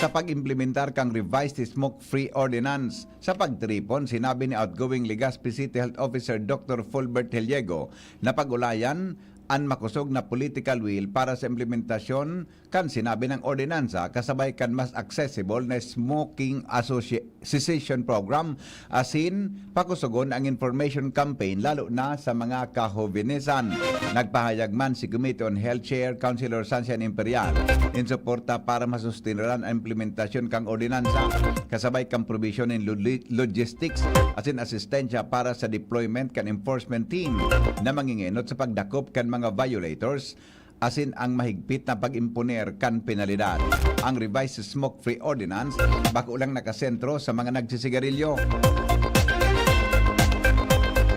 sa pag-implementar kan Revised Smoke-Free Ordinance. Sa pagtiripon, sinabi ni outgoing Legazpi City Health Officer Doctor Fulbert Heliego na pag-ulayan an makosog na political will para sa implementasyon kan sinabi nang ordinansa, kasabay kan mas accessible na smoking associ- cessation program, asin pakosogon ang information campaign, lalo na sa mga kahobenesan. Nagpahayag man si Committee on Health Chair Councilor Sancian Imperial nin suporta para masustenerahan ang implementasyon kan ordinansa, kasabay kan probisyon nin lodi- logistics asin asistensya para sa deployment kan enforcement team na mangingenot sa pagdakop kan mga violators asin ang mahigpit na pag-imponer kan penalidad. Ang Revised Smoke-Free Ordinance bako lang nakasentro sa mga nagsisigarilyo,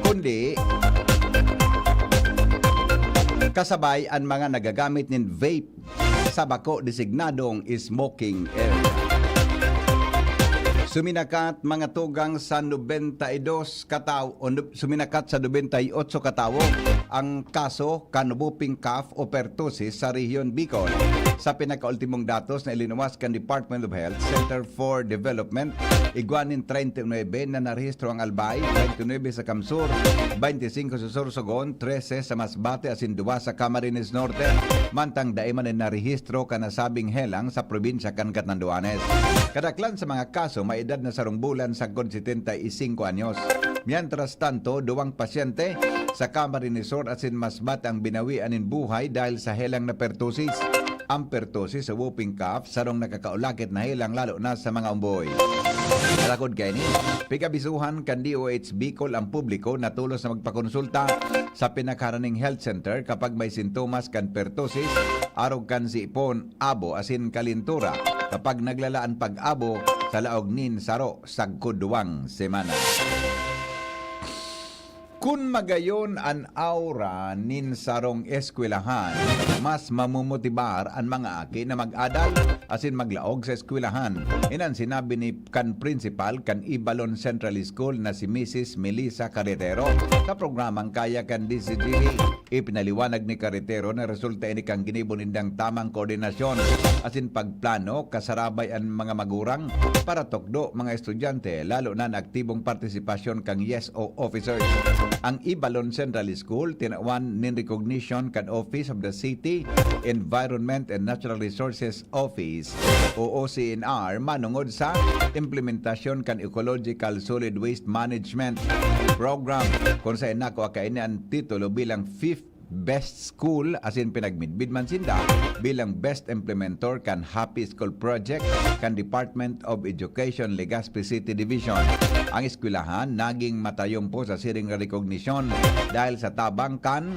kundi kasabay an mga nagagamit nin vape sa bako designadong smoking area. Suminakat, mga tugang, sa nobenta y dos katawo, o nob- suminakat sa nobenta y otso katawo ang kaso kan whooping cough o pertussis sa Rehiyon Bicol. Sa pinakaultimong datos na ilinuwas kan Department of Health Center for Development, igwa nin treinta y nuebe na narehistro ang Albay, twenty-nine sa Kamsur, twenty-five sa Sorsogon, trese sa Masbate asin duwa sa Camarines Norte, mantang dai man narehistro kan nasabing helang sa probinsya kan Catanduanes. Kadaklan sa mga kaso may edad na sarong bulan sagkod setenta y cinco anyos. Mientras tanto, duwang pasyente sa Camarines Sur asin Masbate ang binawian nin buhay dahil sa helang na pertussis. Ang pertussis o whooping cough, sarong nakakaulakit na helang lalo na sa mga omboy. Alagkod kaini, pig-abisuhan kan D O H Bicol ang publiko na tolos na magpakonsulta sa pinakaharaning health center kapag may sintomas kan pertussis, arog kan sipon, abo asin kalintura, kapag naglala an pag-abo sa laog nin saro sagkod duwang semana. Kun magayon an aura nin sarong eskwelahan, mas mamomotibar an mga aki na mag-adal asin maglaog sa eskwelahan. Iyan an sinabi ni kan principal kan Ibalon Central School na si Misis Melissa Carretero sa programang Kaya kan D C G B. Ipinaliwanag ni Carretero na resulta ini kan ginibo nindang tamang koordinasyon asin pagplano, kasarabay an mga magurang, paratukdo, mga estudyante, lalo na an aktibong partisipasyon kan Y E S O officers. Ang Ibalon Central School tinawan nin recognition kan Office of the City, Environment and Natural Resources Office o O C N R manongod sa implementasyon kan Ecological Solid Waste Management Program, kun saen nakua kaini an titulo bilang fifth best school, asin pinagmidbid man sinda bilang best implementor kan Happy School Project kan Department of Education, Legazpi City Division. Ang eskwelahan naging matayumpo sa siring na rekognisyon dahil sa tabang kan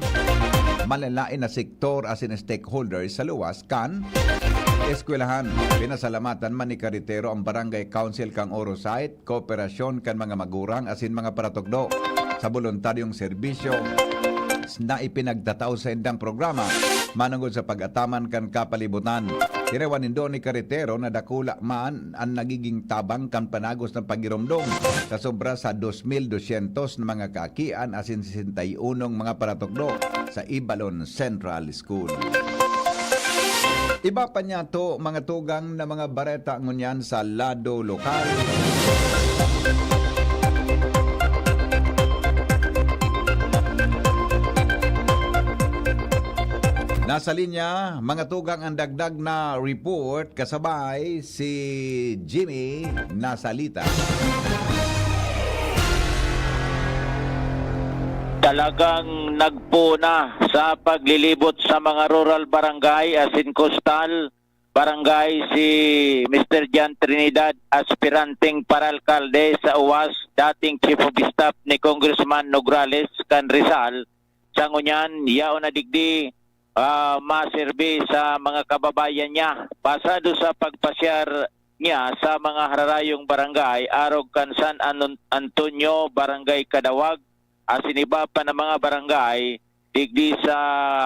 malalain na sektor asin stakeholders sa luwas kan eskwelahan. Pinasalamatan man ni Carretero ang Barangay Council kan Oro Site, kooperasyon kan mga magurang asin mga paratukdo sa boluntaryong serbisyo na ipinagtatao sa indang programa manongod sa pag-ataman kan kapalibutan. Tinawan nindo ni Carretero na dakula man an nagiging tabang kan panagos na pagiromdom sa sobra sa dos mil dosyentos na mga kaakian asin sesenta y unong mga paratukdo sa Ibalon Central School. Iba pa niyato, mga tugang, na mga bareta ngunyan sa lado lokal. Nasa linya, mga tugang, ang dagdag na report kasabay si Jimmy Nasalita. Talagang nagpuna sa paglilibot sa mga rural barangay asin coastal barangay si Mister John Trinidad, aspiranteng paralkalde sa uwas, dating chief of staff ni Congressman Nograles kan Rizal. Sa ngunyan, yaon na digdi, ah, maserbi sa mga kababayan niya. Pasado sa pagpasyar niya sa mga hararayong barangay, arog kan San Anon-, Antonio, Barangay Kadawag, asin iba pa na mga barangay, digdi sa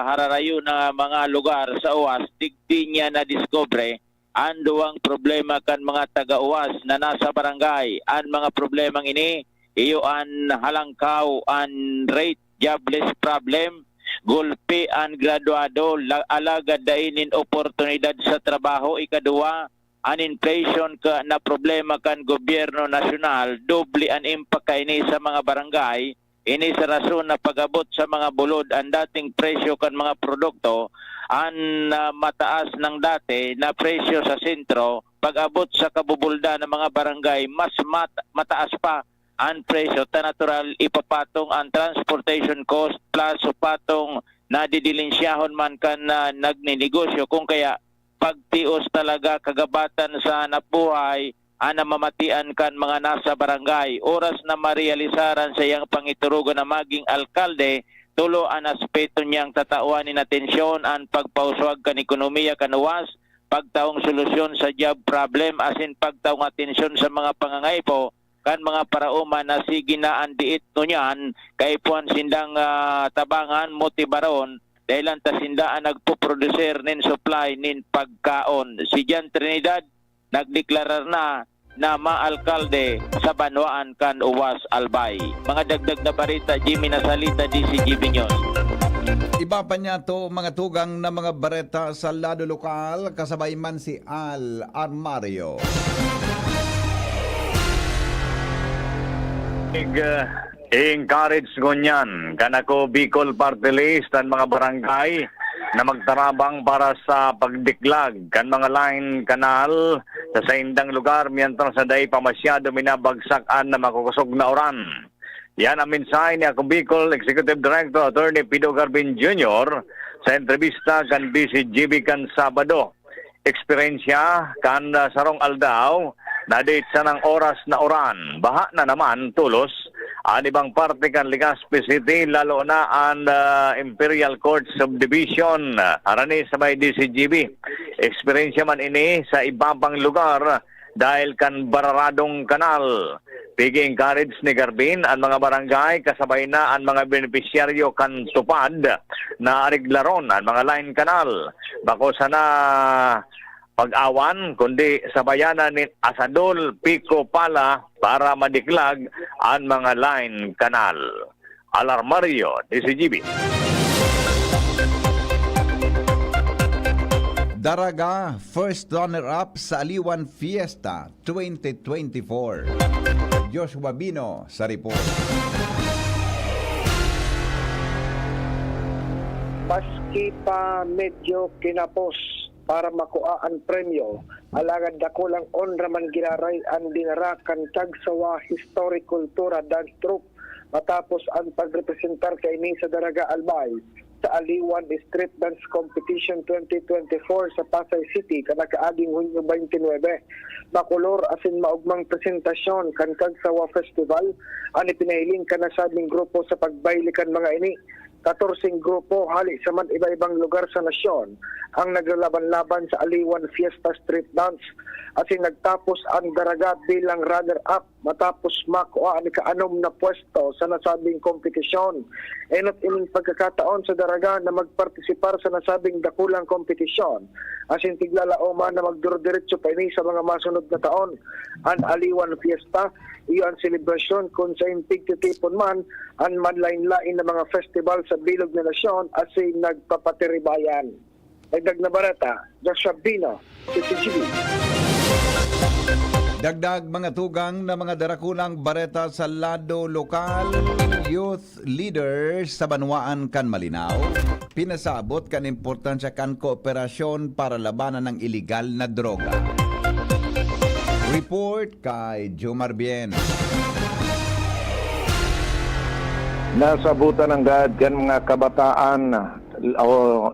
hararayo na mga lugar sa uwas, digdi niya nadiskubre an duwang problema kan mga taga-uwas na nasa barangay. An mga problemang ini, iyo an halangkaw, an rate, jobless problem, gulpi an graduado, la-, alagad dai nin oportunidad sa trabaho. Ikaduwa, an inflation ka, na problema kan gobyerno nasyonal, doble an impact kaini sa mga barangay. Ini sa rason na pag-abot sa mga bulod, an dating presyo kan mga produkto, an, ah, mataas nang dati na presyo sa sentro, pag-abot sa kabubuldan na mga barangay, mas mat-, mataas pa an presyo. Ta natural, ipapatong an transportation cost plus supatong nadidilensyahon man kan, ah, nagninegosyo. Kung kaya, pagtios talaga kagabatan sa hanapbuhay an namamatian kan mga nasa barangay. Oras na marealisar an saiyang pangiturugon na magin alkalde, tulo an aspeto niyang tatawan nin atensyon: an pagpauswag kan ekonomiya kan uwas, pagtaong solusyon sa job problem, asin pagtaong atensyon sa mga pangangaipo kan mga paraoma na sige na an diit ngunyan, kaipuhan sindang, ah, tabangan, motibaron, dahel an ta sinda an nagpoproduser nin supply nin pagkaon. Si John Trinidad nagdeklarar na na maalkalde sa banwaan kan Uwas, Albay. Mga dagdag na bareta, Jimmy Nasalita, D C G B News. Iba pa niya to, mga tugang na mga bareta sa lado lokal, kasabay man si Al Armario. Ig, uh, i-encourage ngunyan kan Ako Bicol Party List an mga barangay na magtarabang para sa pagdiklag kan mga line kanal sa saindang lugar, mientras na dai pa masyado minabagsak an na makukosog na uran. Yan ang mensahe ni Ako Bicol Executive Director Attorney Pido Garbin Junior sa entrevista kan D C G B kan Sabado. Eksperyensya kan, ah, sarong aldaw na dait sanang oras na uran, baha na naman tolos an ibang parte kan Legazpi City, lalo na an, ah, Imperial Court Subdivision, ah, harani sa may D C G B. Eksperyensya man ini sa iba pang lugar dahil kan bararadong kanal. Pig-encourage ni Garbin an mga barangay kasabay na an mga benepisyaryo kan TUPAD na areglaron an mga line kanal. Bako sana pag-awan, kundi sabayanan nin asadol, piko, pala para madiklag an mga line kanal. Alarmario, D C G B. Daraga, first runner-up sa Aliwan Fiesta twenty twenty-four. Joshua Bino sa report. Maski pa medyo kinapos para makua an premyo, alagad dakulang onra man giraray an dinara kan Kagsawa Historic Kultura Dance Troupe matapos an pagrepresentar kaini sa Daraga Albay sa Aliwan Street Dance Competition twenty twenty-four sa Pasay City kan nakaaging Hunyo twenty-nine. Makulor asin maogmang presentasyon kan Kagsawa Festival an ipinahiling kan nasabing grupo sa pagbayle kan mga ini. Katorseng grupo hale sa man iba-ibang lugar sa nasyon ang naglalaban-laban sa Aliwan Fiesta Street Dance, asin nagtapos ang Daraga bilang runner-up matapos makua an ikaanom na pwesto sa nasabing kompetisyon. Enot ining pagkakataon sa Daraga na magpartisipar sa nasabing dakulang kompetisyon, asin tiglalaoman na magdurdiretso pa ini sa mga masunod na taon. An Aliwan Fiesta, iyo an selebrasyon kun saen tigtitipon man an manlaen-laen na mga festival sa bilog na nasyon asin nagpapatiribayan. Dagdag na bareta, Joshua Bino, C C G B. Dagdag mga tugang na mga darakulang bareta sa lado lokal, youth leaders sa banwaan kan Malinao, pinasabot kan importansya kan kooperasyon para labanan ang iligal na droga. Report kay Jomar Bien. Nasabutan nanggad kan mga kabataan o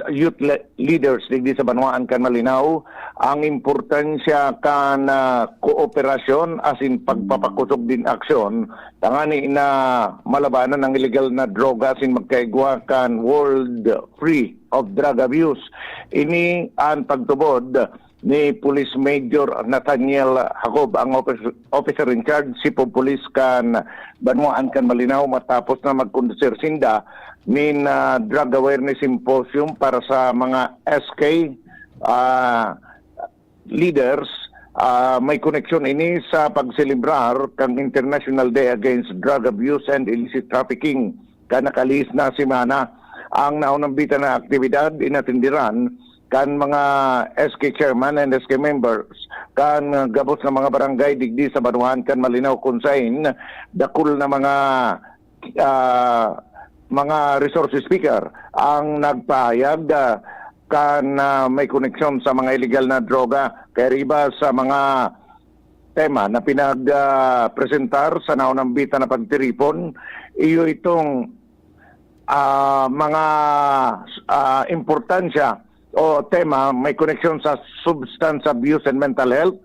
youth le-, leaders digdi sa banwaan kan Malinao ang importansya kan, ah, kooperasyon asin pagpapakosog nin aksyon tangani na malabanan ang iligal na droga asin magkaigwa kan World Free of Drug Abuse. Ini an pagtubod ni Police Major Nathaniel Jacob, ang officer, officer in charge, Chief of Police kan banwaan kan Malinao, matapos na magkondusir sinda nin, ah, drug awareness symposium para sa mga S K, ah, leaders. Ah, may koneksyon ini sa pagselebrar kan International Day Against Drug Abuse and Illicit Trafficking kan nakalihis na semana. Ang naunambitan na aktibidad inatenderan kan mga S K chairman and S K members kan gabos na mga barangay digdi sa banwaan kan Malinao, kun saen dakul na mga, ah, mga resource speaker ang nagpahayag, ah, kan, ah, may koneksyon sa mga iligal na droga, kaya riba sa mga tema na pinag, ah, presentar sa naunambitan na pagtiripon, iyo itong, ah, mga, ah, importansya o tema may koneksyon sa substance abuse and mental health,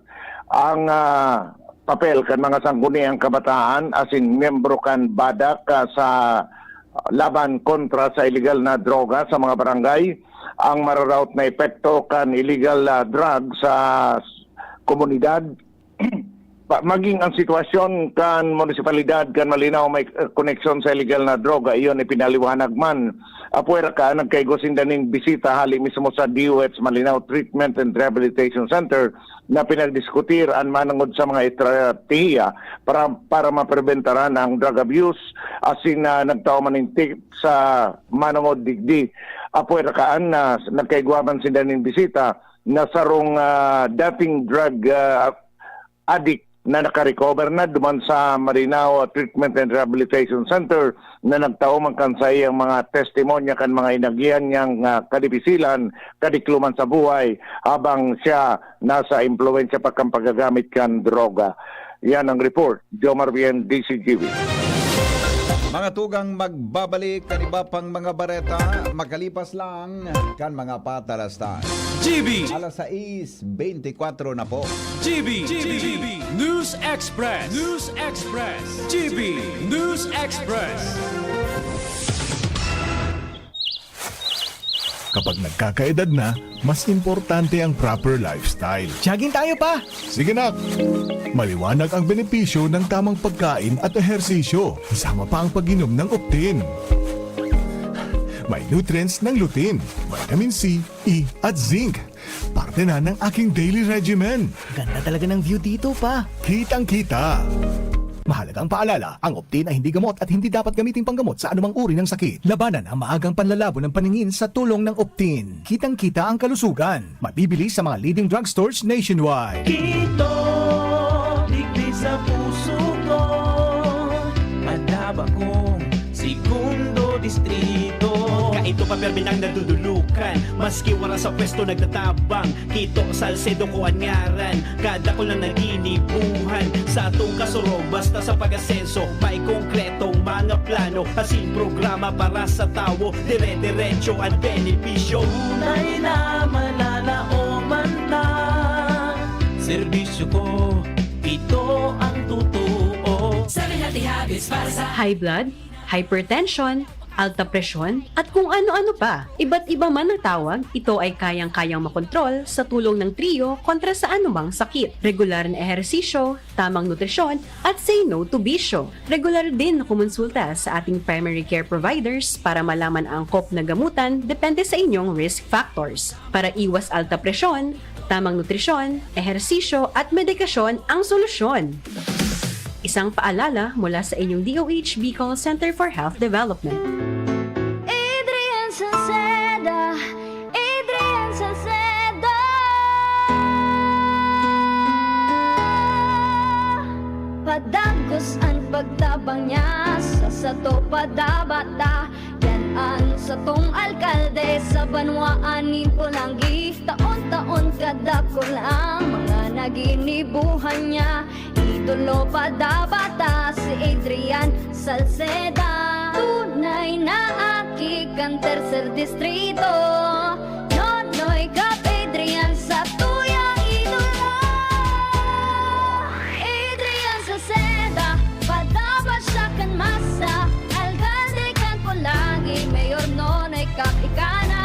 ang, ah, papel kan mga sangguniang kabataan asin miyembro kan BADAC, ah, sa laban kontra sa iligal na droga sa mga barangay, ang mararaot na epekto kan iligal na drug sa komunidad, Pa, maging ang sitwasyon kan munisipalidad kan Malinao may, eh, koneksyon sa iligal na droga, iyon ipinaliwanag man. Apwera ka, nagkaigwa sinda nin bisita hali mismo sa D O H Malinao Treatment and Rehabilitation Center na pinagdiskutir an manongod sa mga estratehiya para, para mapreventaran ang drug abuse, asin na nagtao man nin tip sa manongod digdi. Apwera kaan na nagkaigwa man sinda nin bisita na sarong, ah, dating drug, ah, addict na nakarecover na duman sa Malinao Treatment and Rehabilitation Center na nagtao man kan saiyang mga testimonya kan mga inagihan niyang, ah, kadipisilan, kadikloman sa buhay habang siya nasa impluwensya pa kan paggagamit kan droga. Yan ang report. Jomar Bien, D C G B. Mga tugang, magbabalik kan iba pang mga bareta makalipas lang kan mga patalastan. G B. Alas sais beintikwatro na po. G B, G B, News Express, News Express, G B, News Express. Kapag nagkakaedad na, mas importante ang proper lifestyle. Jogging tayo, pa! Sige, nak! Maliwanag ang benepisyo ng tamang pagkain at ehersisyo, kasama pa ang pag-inom ng Optin. May nutrients ng lutein, vitamin C, E at zinc. Parte na ng aking daily regimen. Ganda talaga ng view dito, pa. Kitang-kita. Mahalagang paalala, ang Optin ay hindi gamot at hindi dapat gamiting panggamot sa anumang uri ng sakit. Labanan ang maagang panlalabo ng paningin sa tulong ng Optin. Kitang-kita ang kalusugan. Mabibili sa mga leading drugstores nationwide. Kito, digdi sa puso ko, madaba kong segundo distrito. Kaito pa, permi nang nadudulukan, maski wala sa pwesto nagtatabang. Kito, Salcedo ko an ngaran, kadakul na naginibuhan. Sa atong kasurog, basta sa pag-asenso, may konkretong mga plano, asin programa para sa tawo, dire-diretso an benepisyo. Tunay na mananaoman ta, serbisyo ko, ito ang totoo. Seven Healthy Habits para sa high blood, hypertension, alta presyon, at kung ano-ano pa. Iba't iba man ang tawag, ito ay kayang-kayang makontrol sa tulong ng Trio kontra sa anumang sakit. Regular na ehersisyo, tamang nutrisyon, at say no to bisyo. Regular din na kumonsulta sa ating primary care providers para malaman ang angkop na gamutan depende sa inyong risk factors. Para iwas alta presyon, tamang nutrisyon, ehersisyo, at medikasyon ang solusyon. Isang paalala mula sa inyong D O H Bicol Center for Health Development. Adrian Salceda, Adrian Salceda. Padagos an pagtabang niya sa sato padabata. Yan an satong alkalde sa banwaan nin Polangui. Taon-taon kadakul ang mga naginibuhan niya. Idolo padabata si Adrian Salceda. Tunay na aki kan Tercer Distrito. Nonoy Cap Adrian sa tuyang idolo. Adrian Salceda, padaba siya kan masa. Alkalde kan Polangui, Mayor Nonoy Cap ika na.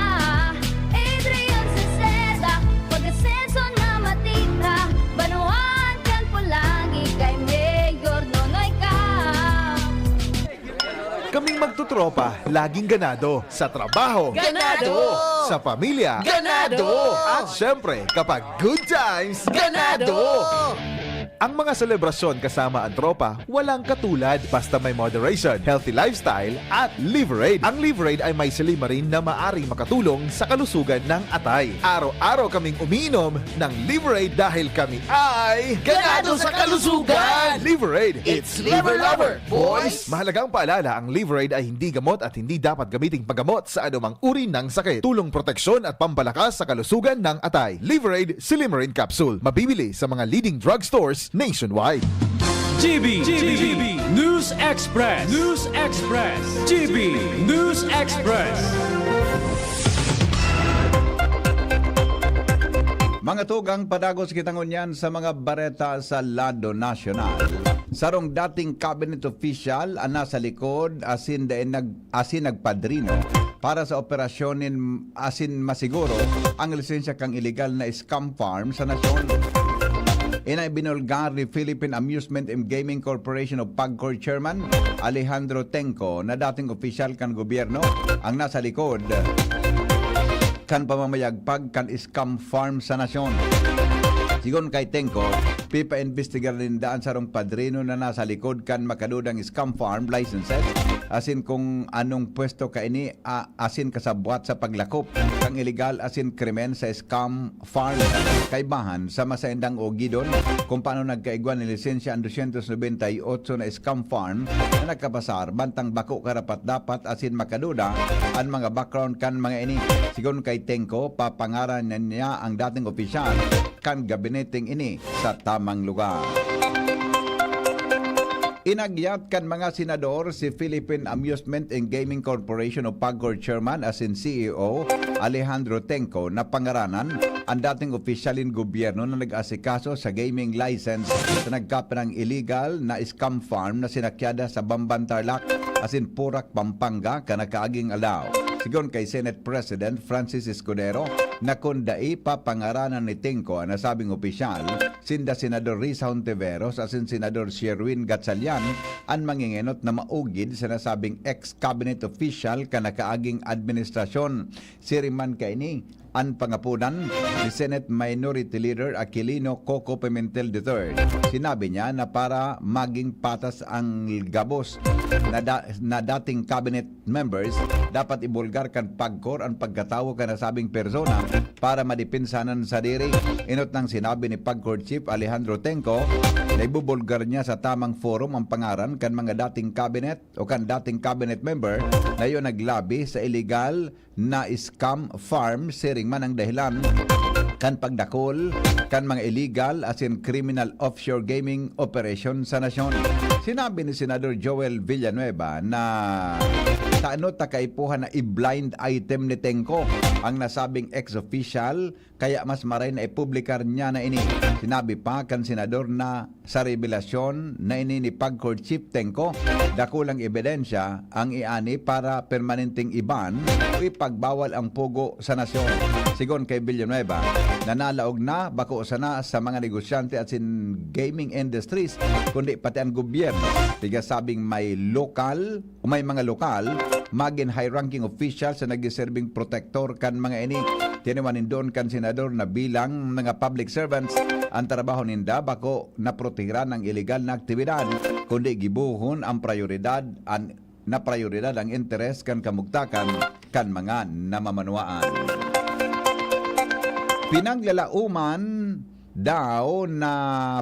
Adrian Salceda, pag-asenso na matita. Banwaan kan Polangui kay Mayor Nonoy Cap. Kaming magtotropa, laging ganado. Sa trabaho, ganado! Sa pamilya, ganado! At syempre, kapag good times, ganado! Ang mga selebrasyon kasama ang tropa, walang katulad. Basta may moderation, healthy lifestyle, at Liverade. Ang Liverade ay may silymarin na maaring makatulong sa kalusugan ng atay. Araw-araw kaming umiinom ng Liverade dahil kami ay ganado sa kalusugan! Liverade, it's Liver Lover, boys! Mahalagang paalala, ang Liverade ay hindi gamot at hindi dapat gamiting paggamot sa anumang uri ng sakit. Tulong proteksyon at pampalakas sa kalusugan ng atay. Liverade Silymarin Capsule. Mabibili sa mga leading drugstores nationwide. G B, G B, News Express, News Express, G B, News Express. Mga tugang, padagos kita ngunyan sa mga bareta sa lado nasyonal. Sarong dating cabinet official ang nasa likod asin dai nag-, asin nagpadrino para sa operasyon nin asin masiguro ang lisensya kan iligal na scam farm sa nasyon. Inay binulgar ni Philippine Amusement and Gaming Corporation o PAGCOR Chairman Alejandro Tengco na dating opisyal kan gobyerno ang nasa likod kan pamamayagpag kan scam farm sa nasyon. Sigon kay Tengco, pipaimbestigar ninda an sarong padrino na nasa likod kan makadudang scam farm licenses, asin kung anong pwesto kaini, a-, asin kasabwat sa paglakop kan iligal asin krimen sa scam farm. Kaibahan sa masaindang ugidon kung paano nagkaigwa nin lisensya an dosyentos nobenta y otso na scam farm na nagkapasar, bantang bako karapat-dapat asin makaduda an mga background kan mga ini. Sigon kay Tengco, papangaran na niya ang dating opisyal kan gabineteng ini sa tamang lugar. Inagyat kan mga senador si Philippine Amusement and Gaming Corporation o PAGCOR Chairman asin C E O Alejandro Tengco na pangaranan ang dating opisyal nin gobyerno na nag-asikaso sa gaming license sa nagkapirang illegal na scam farm na sinakyada sa Bamban Tarlac asin Porac, Pampanga, kan nakaaging aldaw. Sigon kay Senate President Francis Escudero na kun dai pa pangaranan ni Tengco ang nasabing opisyal, sinda Senador Risa Hontiveros asin Senador Sherwin Gatchalian an mangengenot na maugid sa nasabing ex-cabinet official kan nakaaging administrasyon. Siring man kaini an pangapodan ni Senate Minority Leader Aquilino Coco Pimentel the third. Sinabi niya na para maging patas ang gabos na, da- na dating cabinet members, dapat ibulgar kan PAGCOR an pagkatawo kan nasabing persona para madepensahan an sadiri. Enot nang sinabi ni PAGCOR Chief Alejandro Tengco na ibubulgar niya sa tamang forum ang pangaran kan mga dating cabinet o kan dating cabinet member na iyo naglabi sa illegal na scam farm, siring man ang dahilan kan pagdakul kan mga illegal asin criminal offshore gaming operation sa nasyon. Sinabi ni Senador Joel Villanueva na tano ta kaipuhan na i-blind item ni Tengco ang nasabing ex-official, kaya mas maray na ipublikar niya na ini. Sinabi pa kan senador na sa rebelasyon na ini ni PAGCOR Chief Tengco, dakulang ebidensya ang iani para permanenteng iban o ipagbawal ang pugo sa nasyon. Sigon kay Villanueva, nanalaog na bako sana sa mga negosyante asin gaming industries, kundi pati ang gobyerno. Pigasabing may lokal o may mga lokal, magin high-ranking officials na nagsiserbing protektor kan mga ini. Tiniwan nin doon kan senador na bilang mga public servants, ang trabaho ninda bako naprotehiran ang iligal na aktibidad, kundi gibohon ang prayoridad, an, na prayoridad ang interes kan kamugtakan kan mga namamanwaan. Pinaglalauman daw na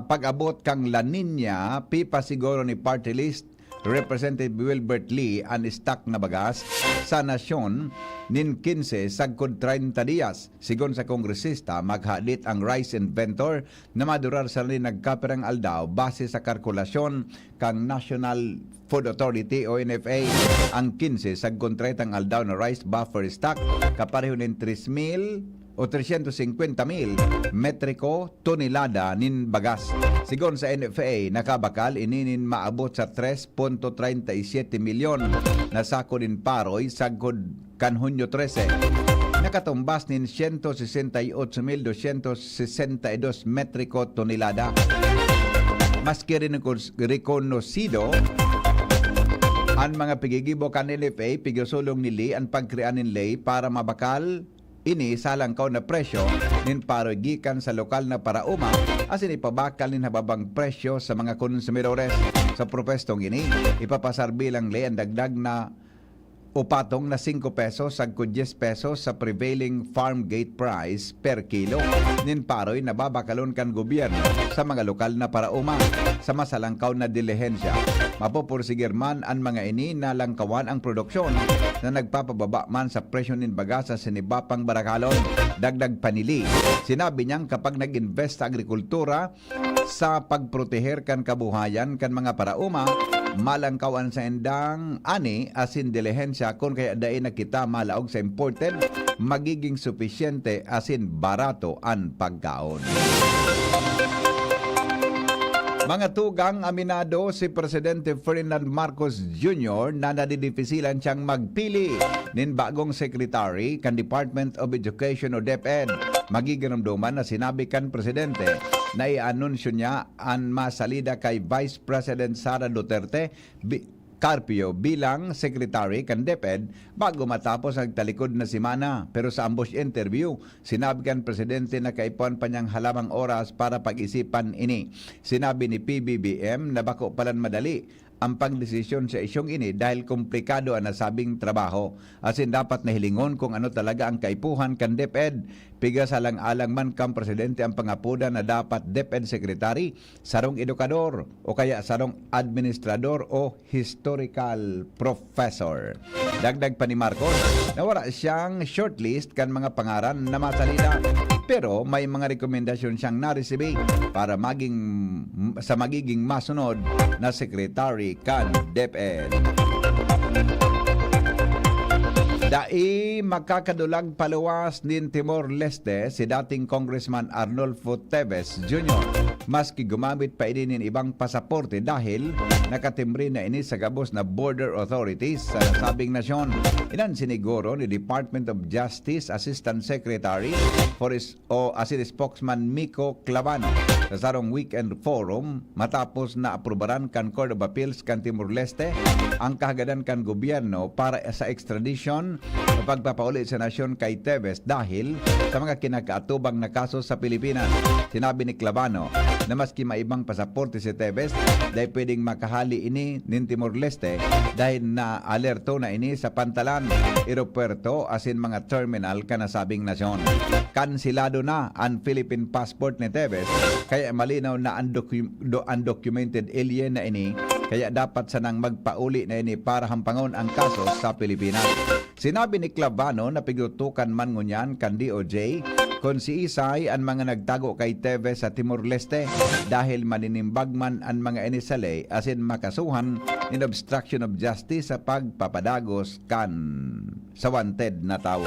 pag-abot kan La Niña, pipasiguro ni Party List Representative Wilbert Lee an stock na bagas sa nasyon nin kinse sagkod treinta dias. Sigon sa kongresista, maghadit ang rice inventor na madurar sa nagkapirang aldaw base sa kalkulasyon kan National Food Authority o N F A ang kinse sagkod treintang aldaw na rice buffer stock, kapareho nin tres mil o tresyentos singkwenta mil metriko tonelada nin bagas. Sigon sa N F A, nakabakal ini nin maabot sa tres punto treinta y siete milyon na sako nin paroy sagkod kan Hunyo trese. Nakatumbas nin siyento sesenta y otso mil dosyentos sesenta y dos metriko tonelada. Maski rin rekonosido an mga pigigibo kan N F A, pigasulong ni Lee an pagkrean nin ley para mabakal ini sa halangkaw na presyo nin paroy gikan sa lokal na paraoma asin ipabakal nin hababang presyo sa mga konsumidores. Sa propwestong ini, ipapasar bilang ley an dagdag na o patong na singko pesos sagkod dyes pesos sa prevailing farm gate price per kilo nin paroy na babakalon kan gobyerno sa mga lokal na paraoma sa mas halangkaw na dilihensya. Mapupursigir man an mga ini na langkawan ang produksyon na nagpapababa man sa presyo nin bagas sa siniba pang barakalon. Dagdag pa ni Lee, sinabi niyang kapag nag-invest sa agrikultura, sa pagproteher kan kabuhayan kan mga paraoma, malangkaw an saindang ani asin dilihensya kun kaya dai na kita malaog sa imported, magiging supisyente asin barato an pagkaon. Mga tugang, aminado si Presidente Ferdinand Marcos Junior na nadidipisilan siyang magpili nin bagong secretary kan Department of Education o DepEd. Magiginumduman na sinabi kan presidente na i-anunsyo niya an masalida kay Vice President Sara Duterte bi-, Carpio bilang secretary kan DepEd bago matapos ang talikod na semana. Pero sa ambush interview, sinabi kan presidente na kaipuhan pa niyang halamang oras para pag-isipan ini. Sinabi ni P B B M na bako palan madali ang pagdesisyon sa isyung ini dahil komplikado ang nasabing trabaho. Asin dapat na hilingon kung ano talaga ang kaipuhan kan DepEd. Pigasalang-alang man kan presidente ang pangapodan na dapat DepEd secretary, sarong edukador, o kaya sarong administrador o historical professor. Dagdag pa ni Marcos na wala siyang shortlist kan mga pangaran na masalida, pero may mga rekomendasyon siyang naresibi para maging, sa magiging masunod na secretary kan DepEd. Dai makakadulag paluwas nin Timor-Leste si dating Congressman Arnulfo Teves Junior, maski gumamit pa ini nin ibang pasaporte dahil nakatimbre na ini sa gabos na border authorities sa nasabing nasyon. Iyan siniguro ni Department of Justice Assistant Secretary for is-, o asin spokesman Miko Clavano sa sarong weekend forum matapos na aprubaran kan Court of Appeals kan Timor-Leste ang kahagadan kan gobyerno para sa extradition o pagpapauli sa nasyon kay Teves dahil sa mga kinakaatubang na kaso sa Pilipinas. Sinabi ni Clavano na maski maibang pasaporte si Teves, dai pwedeng makahali ini nin Timor-Leste dahil naalerto na ini sa pantalan, eropuwerto asin mga terminal kan nasabing nasyon. Kanselado na an Philippine passport ni Teves, kaya malinaw na an docu-, do-, undocumented alien na ini, kaya dapat sanang magpauli na ini para hampangon ang kaso sa Pilipinas. Sinabi ni Clavano na pigtutukan man ngunyan kan D O J kun siisay an mga nagtago kay Teves sa Timor-Leste dahil maninimbag man an mga ini sa ley asin makasuhan nin obstruction of justice sa pagpapadagos kan sa wanted na tawo.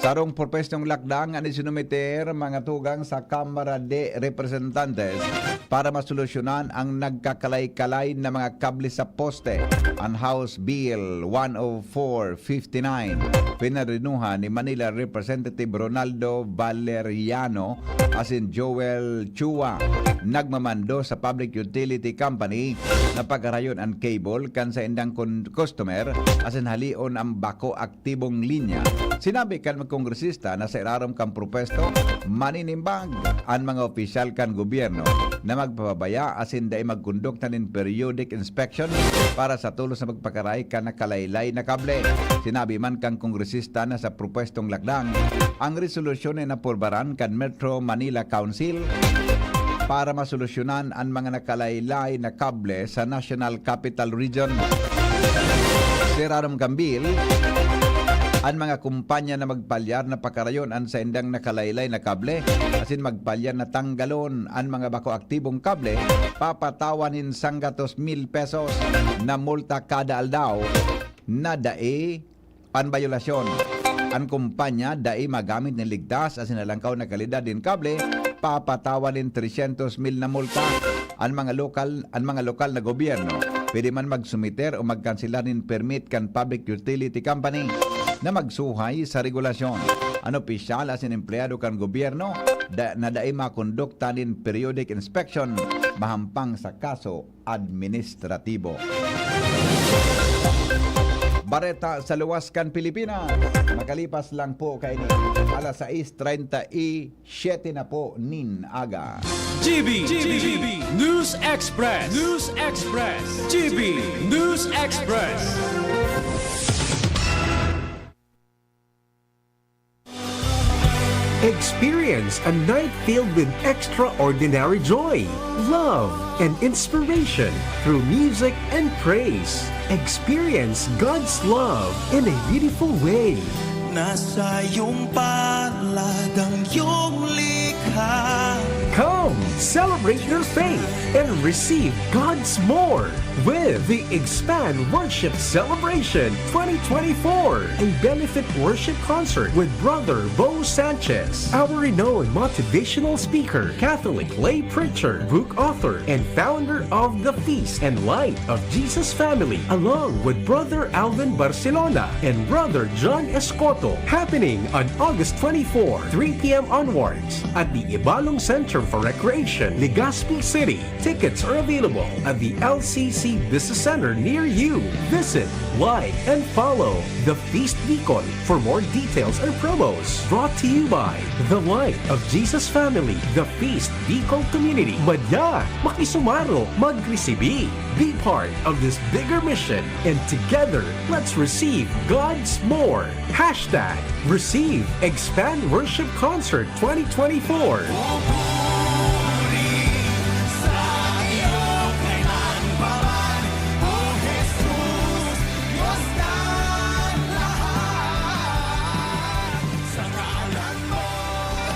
Sarong propwestong lakdang an isinumiter mga tugang sa Kamara de Representantes para masolusyonan ang nagkakalay-kalay na mga kable sa poste, an House Bill one oh four fifty-nine, pinarinuhan ni Manila Representative Ronaldo Valeriano asin Joel Chua, nagmamando sa Public Utility Company na pagkarayon an cable kan saindang kun-, customer asin halion ang bako aktibong linya. Sinabi kan kongresista na sa irarom kan propwesto, maninimbag an mga opisyal kan gobyerno na magpapabaya asin dai magkondukta nin periodic inspection para sa tolos na pagpakaray kan nakalaylay na kable. Sinabi man kan kongresista na sa propwestong lakdang, ang resolusyon na inapurbaran kan Metro Manila Council para masolusyonan an mga nakalaylay na kable sa National Capital Region. Sirarom kan bill, an mga kumpanya na magpalyar na pakarayon an saindang nakalaylay na kable asin magpalyar na tanggalon an mga bako aktibong kable, papatawan nin sanggatos mil pesos na multa kada aldaw na dai an bayolasyon. An kumpanya dai magamit nin ligtas asin halangkaw na kalidad nin kable, papatawan nin tresyentos mil na multa. An mga lokal, an mga lokal na gobyerno pwede man magsumiter o magkanselar nin permit kan Public Utility Company na magsuhay sa regulasyon. An opisyal asin empleyado kan gobyerno da-, na dai makondukta nin periodic inspection mahampang sa kaso administratibo. Bareta sa luwas kan Pilipinas. Makalipas lang po kaini, alas sais treinta y siete na po nin aga. G B, G B, News Express, News Express, G B News Express. Experience a night filled with extraordinary joy, love, and inspiration through music and praise. Experience God's love in a beautiful way. Nasa iyong palad ang iyong likha. Come, celebrate your faith and receive God's more with the Expand Worship Celebration twenty twenty-four, a benefit worship concert with Brother Bo Sanchez, our renowned motivational speaker, Catholic lay preacher, book author, and founder of The Feast and Light of Jesus Family, along with Brother Alvin Barcelona and Brother John Escoto, happening on August twenty-four, three p m onwards at the Ibalong Center for Recreation, Legazpi City. Tickets are available at the L C C Business Center near you. Visit, like, and follow The Feast Bicol for more details and promos. Brought to you by The Light of Jesus Family, The Feast Bicol Community. Madya, makisumaro, magresibi. Be part of this bigger mission, and together, let's receive God's more. Hashtag Receive Expand Worship Concert twenty twenty-four.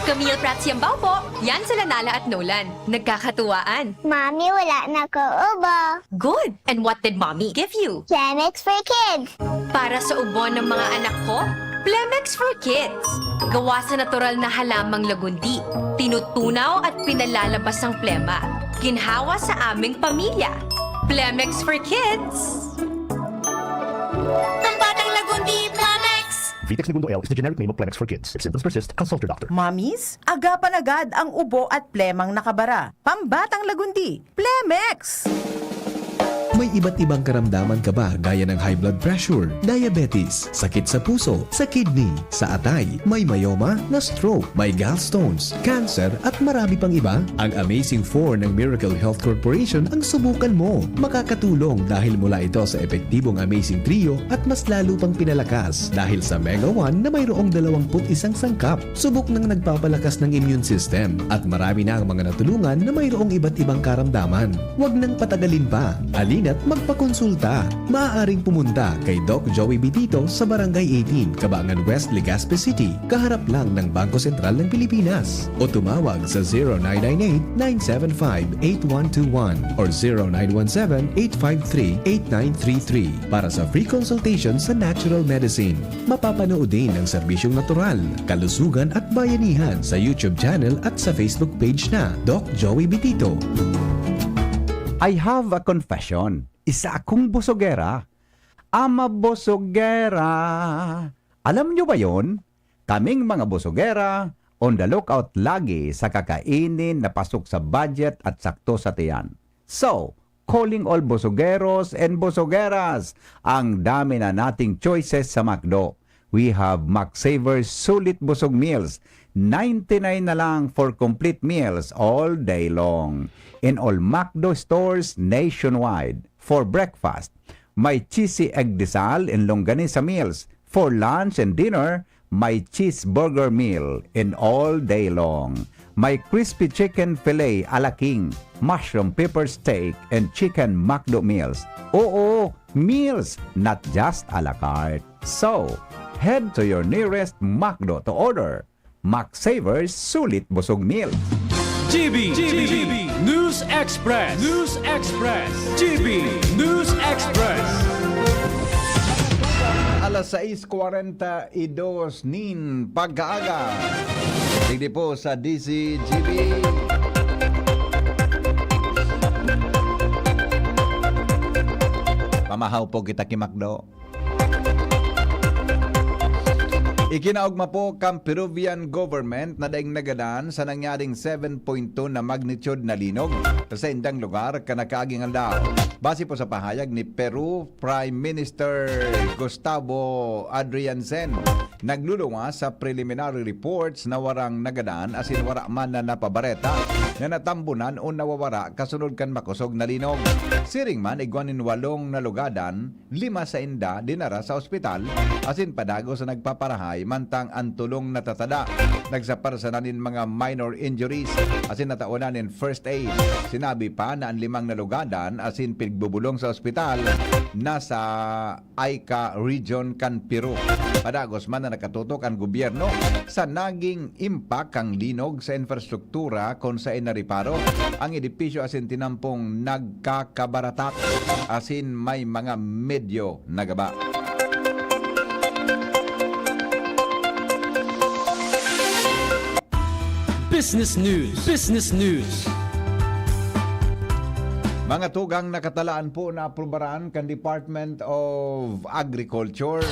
Camille Prats Yambao po. Yan sila Nala at Nolan. Nagkakatuwaan. Mami, wala na ko ubo. Good! And what did Mommy give you? Plemex for Kids. Para sa ubo ng mga anak ko, Plemex for Kids. Gawa sa natural na halamang lagundi. Tinutunaw at pinalalabas ang plema. Ginhawa sa aming pamilya. Plemex for Kids. Pambatang Lagundi, Plemex! Vitex Negundo L is the generic name of Plemex for Kids. If symptoms persist, consult your doctor. Mommies, agapan agad ang ubo at plemang nakabara. Pambatang Lagundi, Plemex! May iba't ibang karamdaman ka ba, gaya ng high blood pressure, diabetes, sakit sa puso, sa kidney, sa atay, may myoma, na-stroke, may gallstones, cancer, at marami pang iba? Ang Amazing four ng Miracle Health Corporation ang subukan mo. Makakatulong dahil mula ito sa epektibong Amazing Trio at mas lalo pang pinalakas dahil sa Mega one na mayroong dalawampu't isang sangkap. Subok nang nagpapalakas ng immune system at marami na ang mga natulungan na mayroong iba't ibang karamdaman. Huwag nang patagalin pa. Halina't magpakonsulta. Maaaring pumunta kay Doc Joey Bitito sa Barangay eighteen, Cabangan West, Legazpi City, kaharap lang ng Bangko Sentral ng Pilipinas. O tumawag sa zero nine nine eight, nine seven five, eight one two one or zero nine one seven, eight five three, eight nine three three para sa free consultation sa natural medicine. Mapapanood din ang serbisyong natural, kalusugan at bayanihan sa YouTube channel at sa Facebook page na Doc Joey Bitito. I have a confession. Isa akong busogera. I'm a busogera. Alam nyo ba yon? Kaming mga busogera, on the lookout lagi sa kakainin na pasok sa budget at sakto sa tiyan. So, calling all busogeros and busogeras, ang dami na nating choices sa McDo. We have McSavers Sulit Busog Meals, ninety-nine na lang for complete meals all day long. In all McDo stores nationwide. For breakfast, may cheesy egg desal and longganisa meals. For lunch and dinner, may cheeseburger meal and all day long. May crispy chicken fillet a la king, mushroom pepper steak, and chicken McDo meals. Oo, meals, not just a la carte. So, head to your nearest McDo to order. McSavers Sulit Busog Meal. G B, G B, News Express, News Express, G B News Express. Alas sais kwarenta y dos nin pagkaaga. Digdi po sa D Z G B. Mamahaw po kita ki McDo. Ikinaogma po kan Peruvian government na daing nagadan sa nangyaring seven point two na magnitude na linog sa saindang lugar kan nakaaging aldaw. Base po sa pahayag ni Peru Prime Minister Gustavo Adrianzon, nagluluwas sa preliminary reports na warang nagadan asin wara man na napabareta na natambunan o nawawara kasunod kan makosog na linog. Siring man, igwa nin walong nalugadan, lima sainda dinara sa ospital, asin padagos na nagpaparahay mantang an tulong natatada. Nagsapar sana nin mga minor injuries asin nataonan nin first aid. Sinabi pa na an limang nalugadan asin pigbubolong sa ospital nasa Ica Region kan Peru. Padagos man na nakatutok an gobyerno sa naging impact kan linog sa infrastruktura kun saen nareparo ang edipisyo asin tinampong nagkakabaratak asin may mga medyo nagaba. Business News. Business News. Mga tugang, nakatalaan po na aprubaran kan Department of Agriculture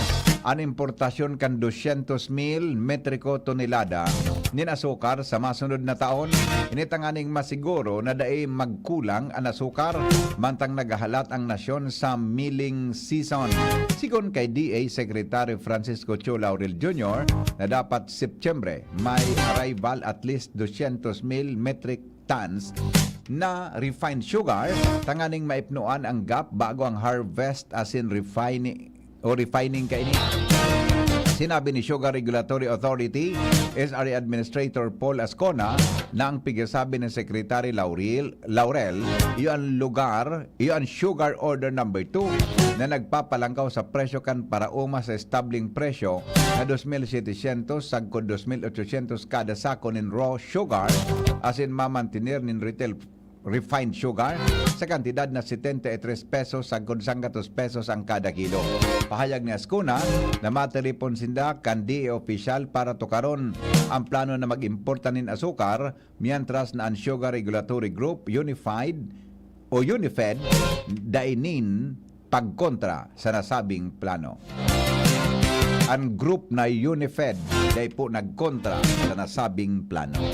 an importasyon kan dosyentos mil metriko tonelada nin asukar sa masunod na taon. Ini tanganing masiguro na dai magkulang an asukar mantang naghahalat ang nasyon sa milling season. Sigon kay D A Secretary Francisco Chu Laurel Junior na dapat Setyembre may arrival at least dosyentos mil metric tons na refined sugar tanganing maipnoan ang gap bago ang harvest asin refining o refining kaini. Sinabi ni Sugar Regulatory Authority, S R A Administrator Paul Ascona, na ang pigsasabi ni Secretary Laurel, Laurel, iyo an lugar, iyo an Sugar Order Number Two na nagpapalangkaw sa presyo kan paraoma sa establing presyo na dos mil setecientos sagkod dos mil ochocientos kada sako nin raw sugar asin mamantener nin retail refined sugar sa kantidad na setenta y tres pesos sagkod sanggatos pesos ang kada kilo. Pahayag ni Ascona na matelepon sinda kan D A opisyal para tukaron ang plano na mag-importa nin asukar, mientras na an Sugar Regulatory Group, Unified o Unifed, dai nin pagkontra sa nasabing plano. An group na Unifed dai po nagkontra sa nasabing plano.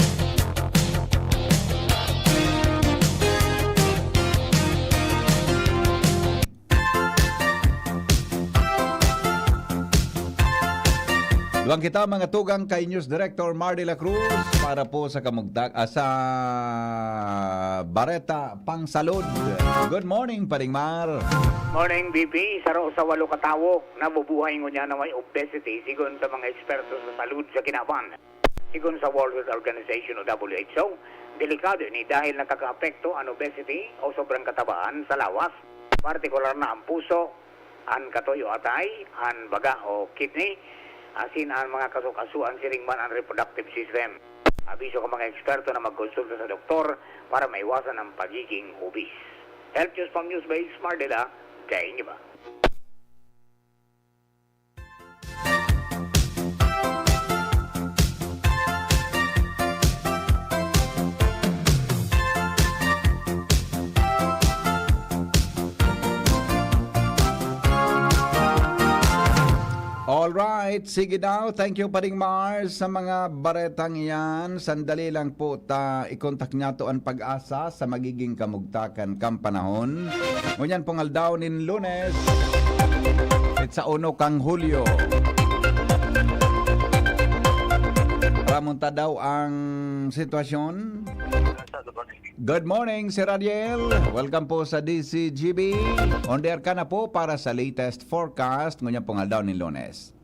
Duwang kita, mga tugang, kay News Director Mar de la Cruz para po sa kamugtak, ah, sa Bareta Pangsalud. Good morning, Paring Mar. Morning, B P. Saro sa walo ka tawo nabubuhay ngunyan na may obesity, sigon sa mga eksperto sa salud sa kinaban. Sigon sa World Health Organization o W H O, delikado ini dahil nakakaapekto an obesity o sobrang katabaan sa lawas. Partikular na an puso, an katoy o atay, an baga o kidney, asin an mga kasukasuan, siring man an reproductive system. Abiso kan mga eksperto na magkonsulta sa doktor para maiwasan ang pagiging obese. Health News from Newsbase, Mar de la, dai niyo ba? Alright, sige daw. Thank you, Paring Mars, sa mga baretang iyan. Sandali lang po ta i-contact niyato an PAGASA sa magiging kamugtakan kan panahon. Ngunyan pong aldaw nin Lunes, petsa uno kan Hulyo. Ramon ta daw ang sitwasyon. Good morning, Sir Ariel. Welcome po sa D C G B. On the air ka na po para sa latest forecast ngunyan pong aldaw nin Lunes.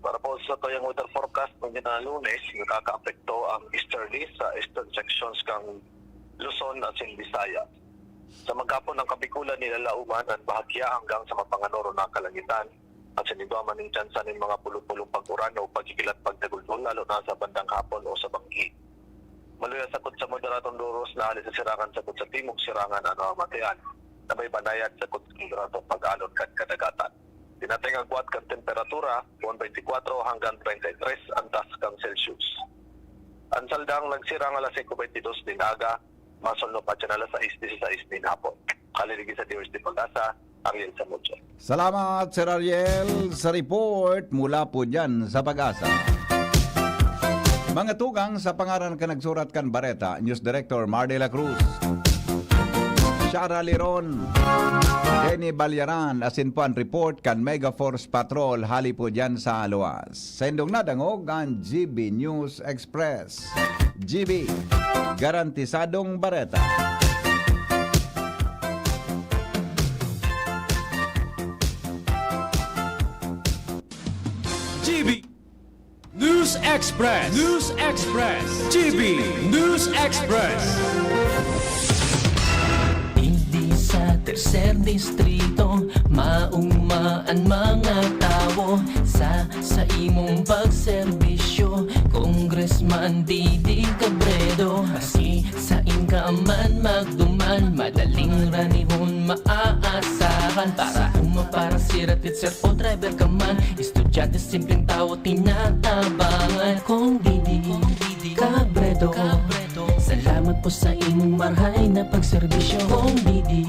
Para po sa tuyang weather forecast, ngunyan na Lunes, nakakaapekto ang easterly sa eastern sections kan Luzon asin Visayas. Sa maghapon, ang Kabikulan, nilalauman an bahagya hanggang sa mapanganoro na kalangitan, asin igwa man nin tsansa nin mga pulong-pulong pag-uran o pagkikilat pagdagul-dol, lalo na sa bandang hapon o sa banggi. Maluya sakot sa moderadong doros na hali sa sirangan sakot sa timog, sirangan an mamamatean, na may banayad sakot sa moderadong pag-alon kan kadagatan. Dinatay ang agwat kan temperatura, one twenty-four hanggang treinta y tres antas kan Celsius. An saldang nagsirang alas singko bentidós nin aga, masunod pa dyan alas sais disisais nin hapon. Kaliligi sa D R S D Pag-asa, Ariel Samudio. Salamat, Sir Ariel, sa report mula po dyan sa Pag-asa. Mga tugang, sa pangaran kan nagsurat kan bareta, News Director Mar de la Cruz, Shara Liron, Kenny Balyaran, asin po an report kan Mega Force Patrol, hali po dyan sa luwas. Saindong nadangog an G B News Express. G B, garantisadong bareta. G B. Express News Express, G B News Express. Digdi sa Tercer Distrito, mauma an mga tawo sa, sa imong pagserbisyo, Congressman Didi Cabredo. Maski sain ka man magduman, madaling ranihon maaasahan. Para uma, para sira, teacher o driver ka man, estudyante, simpleng tawo, tinatabangan. Kong Didi Cabredo, salamat po sa imong marhay na pagserbisyo. Kong Didi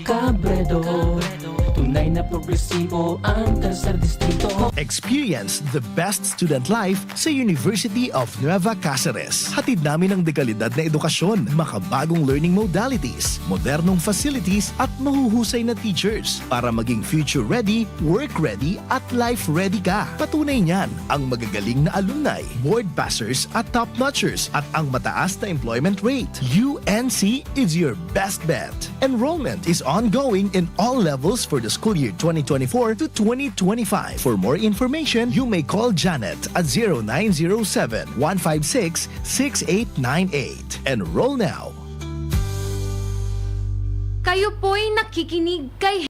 Cabredo, tunay na progresibo ang Tercer Distrito. Experience the best student life sa University of Nueva Caceres. Hatid namin ang dekalidad na edukasyon, makabagong learning modalities, modernong facilities at mahuhusay na teachers para maging future-ready, work-ready at life-ready ka. Patunay niyan ang magagaling na alumni, board passers at top-notchers at ang mataas na employment rate. U N C is your best bet. Enrollment is ongoing in all levels for the school year twenty twenty-four to twenty twenty-five. For more information, you may call Janet at zero nine zero seven, one five six, six eight nine eight. Enroll now. Kayo po'y nakikinig kay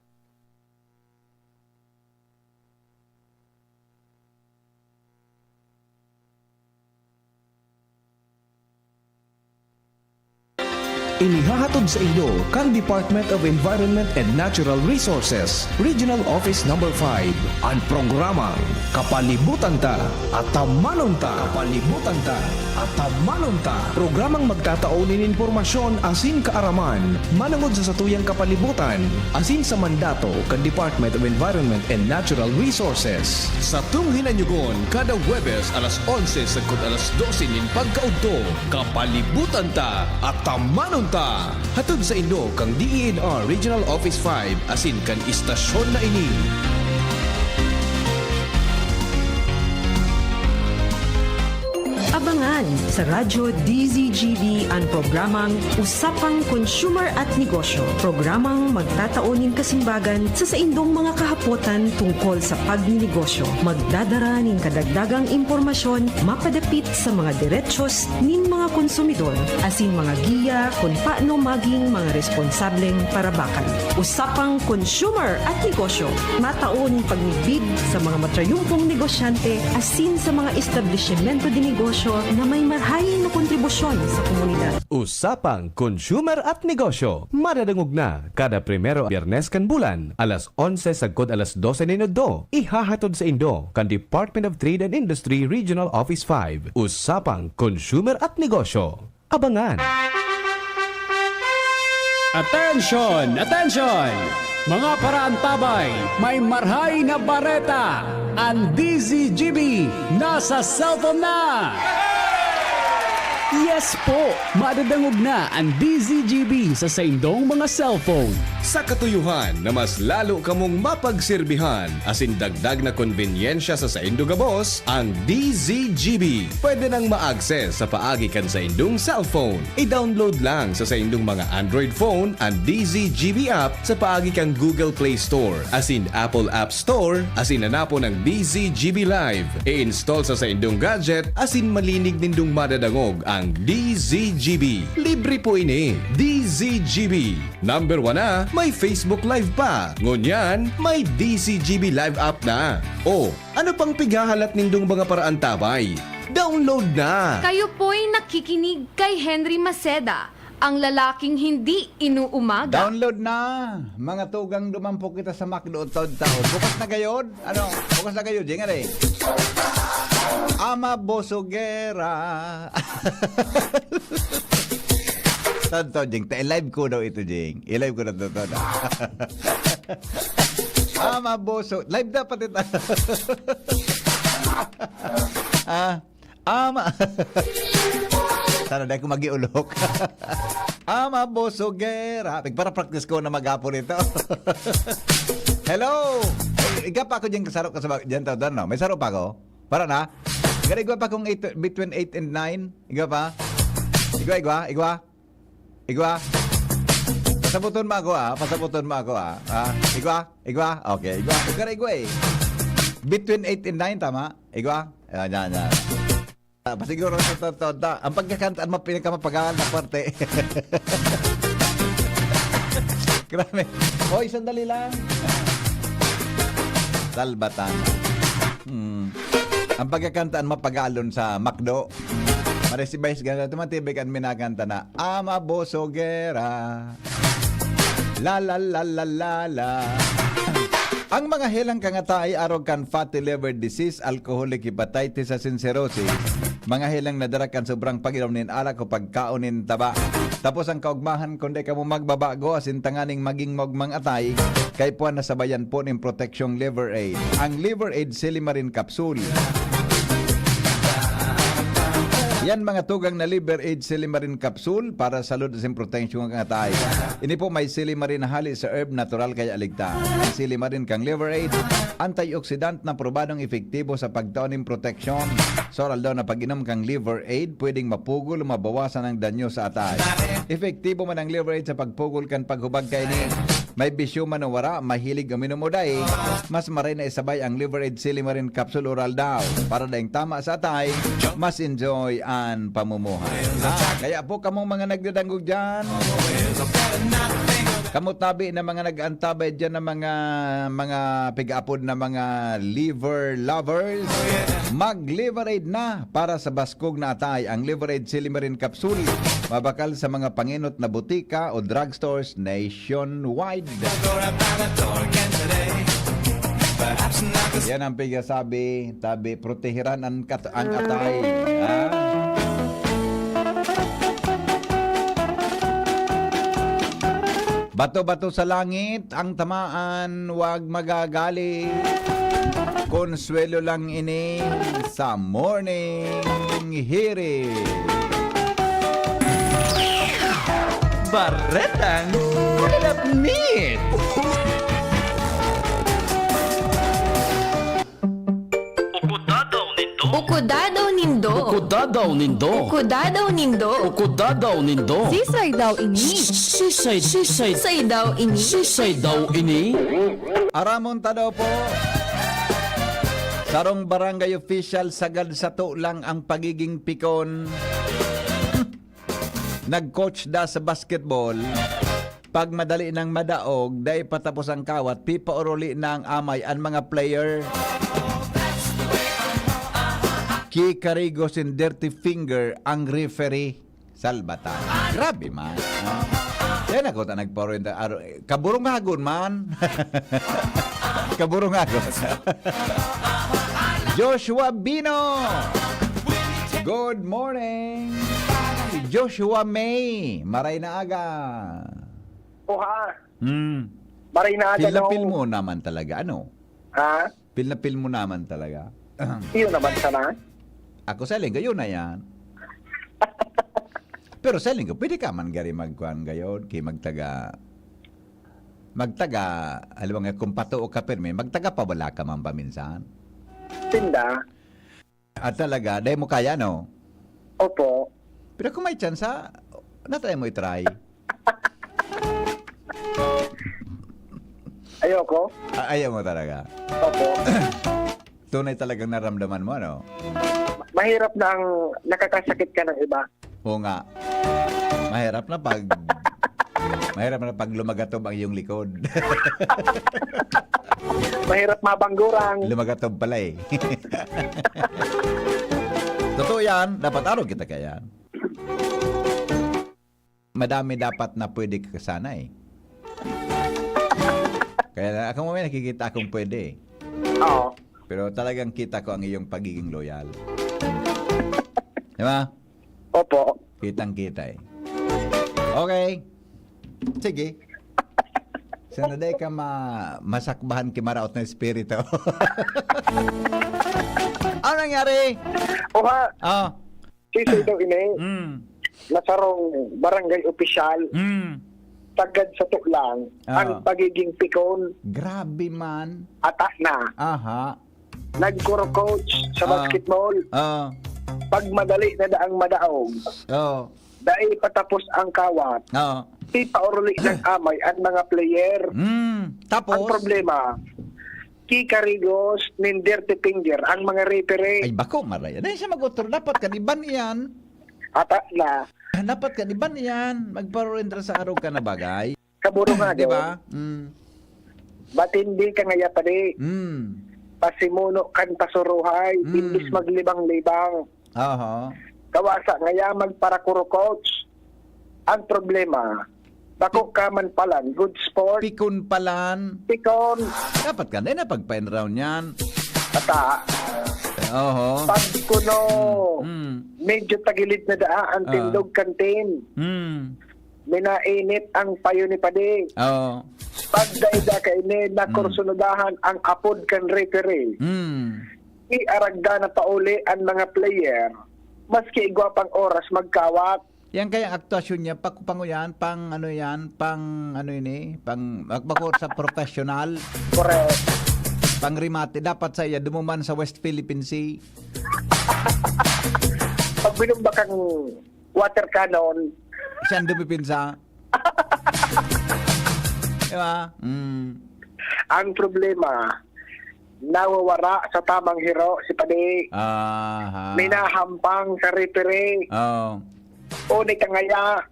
Inihahatod saindo kan Department of Environment and Natural Resources, Regional Office Number five, an programang Kapalibutan Ta, Atamanon Ta. Kapalibutan Ta, Atamanon Ta. Programang magtatao nin impormasyon asin kaaraman manongod sa satuyang kapalibutan asin sa mandato kan Department of Environment and Natural Resources. Satong hinanyugon kada Huwebes alas onse sagkod alas dose nin pagkaudto. Kapalibutan Ta, Atamanon Ta! Hatod saindo kan D E N R Regional Office five asin kan istasyon na ini. Abangan sa Radyo D Z G B an programang Usapang Consumer at Negosyo, programang magtatao nin kasimbagan sa saindong mga kahapotan tungkol sa pagninegosyo. Magdadara nin kadagdagang impormasyon mapadapit sa mga derechos nin mga konsumidor asin mga giya kun paano maging mga responsableng parabakan. Usapang Consumer at Negosyo, matao nin pagmidbid sa mga matrayumpong negosyante asin sa mga establisimento de negosyo na may marhay na kontribusyon sa komunidad. Usapang Consumer at Negosyo, madadangog na kada primero Biyernes kan bulan, alas onse sagkod alas dose nin udto. Ihahatod saindo kan Department of Trade and Industry Regional Office five. Usapang Consumer at Negosyo. Abangan! Atensyon! Atensyon! Mga paraantabay, may marhay na bareta! An D Z G B nasa cellphone na! Yes po! Madadangog na an D Z G B sa saindong mga cellphone. Sa katuyohan na mas lalo kamong mapagserbihan asin dagdag na konbenyensya sa saindo gabos, ang D Z G B pwede nang ma-access sa paagi kan saindong cellphone. I-download lang sa saindong mga Android phone an D Z G B app sa paagi kan Google Play Store asin Apple App Store asin hanapon ang D Z G B Live. I-install sa saindong gadget asin malinig nindong madadangog ang D Z G B. Libre po ini. D Z G B. Number one na, may Facebook Live pa. Ngunyan, may D Z G B Live app na. O, ano pang pighahalat nindong mga paraantabay? Download na! Kayo po'y nakikinig kay Henry Maceda, ang lalaking hindi inuumaga. Download na! Mga tugang, duman po kita sa McDo, taon-taon. Bukas na gayod? Ano? Bukas na gayod, Jing, ano eh? Ama Bosogera. Tonto, Jing. Ta-, live ko daw ito, Jing. I-live ko na to, to, to. Ama Boso. Live dapat ito. Ah, Ama. Sana dai ko magiulok. Ama Bosogera. Pigpara-practice ko na maghapon ito. Hello! Iga pa ako dyan kasaro ka sa ba-, dyan, to, no? May saro pa ako? Para na? Igwa pa kung eight, between eight and nine. Igwa pa? Igwa, igwa, igwa. Igwa. Pasabuton mo ako, ah. Pasabuton mo ako, ah. Ah, igwa, igwa. Okay, igwa. Igwa, igwa, eh. Between eight and nine, tama? Igwa? Ah, yan, yan. Pasiguro sa totoo ta. Ang pagkakantaan mo, pinakamapagaan na parte. Grabe. Hoy, sandali lang. Salbatan. Hmm. Ang pagkakantaan mo, pag-aalon sa McDo. Marisibay, ganda. Tumatibig ang minakanta na, "Ama Bosogera." La, la, la, la, la, la. Ang mga helang kangataay arog kan fatty liver disease, alcoholic hepatitis asin cirrhosis, mga helang nadara kan sobrang pag-inom nin alak o pagkaon nin taba. Tapos ang kaugmahan, kung di kamo magbabago asin tanganing maging maugmang atay, kaipuhan na sabayan po nin proteksyong Liver Aid. Ang Liver Aid Silimarin Capsule. Yan mga tugang na Liver Aid Silimarin Capsule para sa salud asin proteksyon kan atay. Ini po may silimarin na hali sa herb, natural kaya ligtas. Ang silimarin kan Liver Aid, antioxidant na probadong epektibo sa pagtao nin proteksyon. Sa oral daw na pag-inom kan Liver Aid, pwedeng mapugol o mabawasan ang danyo sa atay. Epektibo man ang Liver Aid sa pagpugol kan paghubag kaini. May bisyo man o wara, mahilig uminom o dai, mas maray na isabay ang Liver Aid Silimarin Capsule Oral daw. Para daing tama sa atay, mas enjoy an pamumuhay. Ah, kaya po kamong mga nagdadangog dyan, kamo tabi na mga nag-antabay dyan na mga, mga pig-apod na mga liver lovers, mag-Liver Aid na para sa baskog na atay. Ang Liver Aid Silimarin Capsule, mabakal sa mga pangenot na butika o drugstores nationwide. Yan ang pigasabi, tabi, protehiran ang, kat- ang atay. Ha? Bato-bato sa langit ang tamaan, wag magagalit. Konsuelo lang ini sa morning hirit. Baretang Lapnit. Ukudadaw nindo. Ukudadaw nindo. Ukudadaw nindo. Ukudadaw nindo. Ukudadaw nindo. Sisay daw ini? Sisay, sisay, sisay daw ini? Sisay daw ini? Aramon ta daw po. Sarong barangay official, sagad sato lang ang pagiging pikon. Nag-coach da sa basketball. Pag madali nang madaog, dai pa tapos ang kawat, pipauruli na ang amay an mga player. Kikarigos in dirty finger ang referee. Salbatan. Grabe man. Ah. Yan ako ta nagpaurenta. Aro-, kaburungagon man. Kaburungagon. Joshua Bino. Good morning. Joshua May. Maray na aga. Oha. Hmm. Maray na aga, Pil na no? Pil mo naman talaga, ano? Ha? Pil na pil mo naman talaga. Iyo naman sana. Ako sa linggo, yun na yan. Pero sa linggo, pwede ka man gari magkuhan gayod, kay magtaga, magtaga, alam mo nga, kung patuo ka pirmi, magtaga pa wala ka man paminsan. Tinda. At talaga, dahil mo kaya, no? Opo. Pero kung may tsansa, natry mo i-try. Ayoko. Ah, ayaw mo talaga. Opo. Tunay talagang naramdaman mo, ano? Mahirap na ang nakakasakit ka ng iba. Oo nga. Mahirap na pag, mahirap na pag lumagatob ang iyong likod. Mahirap mabanggurang. Lumagatob pala eh. Totoo yan. Dapat araw kita kaya. Madami dapat na pwede ka sana eh. Kaya ako may nakikita akong pwede eh. Oo. Pero talagang kita ko ang iyong pagiging loyal. Di ba? Opo. Kitang-kita eh. Okay. Sige. Sana dai ka ma-, masakbahan ki maraot na espiritu. Ano nangyari? Oha. Ah. Sisay daw ini, Mm. na sarong barangay opisyal, Mm. sagad sato lang, Ah. ang pagiging pikon, Grabe man. ata na. Aha. Nagkuro-coach sa Ah. basketball. Ah. Pag madali na daang madaog, Oh. dai patapos ang kawat, Oh. ipauruli ng amay ang mga player. Mm. Tapos? Ang problema, Kikarigos nin dirty finger ang mga referee. Ay, bako, maray. Dahil siya mag-utro, dapat kan iban iyan. Ata na. Dapat kan iban iyan. Magparuwendra sa arog ka na bagay. Kaburo nga, Di Dong. ba? Mm. Matindi ka ngaya, padi. Mm. Pasimuno kan pasuruhay, Mm. imbis maglibang-libang. Aha. Kawasa ngaya magparakurukots. Ang problema, bako ka man palan, good sport, Pikon palan. pikon, Dapat ka na pagpainraw niyan. ata. Oho. Pag kuno, Mm. medyo tagilid na daa ang Ah. tindog kantin. Mm. Minainit ang payo ni Padi. Oh. Pagdaida kaini, nakursunodahan ang apod kan referee. Mm. Iaragda na pauli ang mga player. Maski igwa pang oras magkawat. Yan kayang aktuasyon niya, pag panguyan, pang ano yan, pang ano ini, pang magbako sa professional, Correct. pang remate, dapat sa iya, dumuman sa West Philippine Sea. Pag binumba kang water cannon, Siyang dumipinsa. Di ba? Mm. ang problema, nawawara sa tamang hiro si Padi. Aha. Minahampang sa referee. Oh. Uni ka ngaya,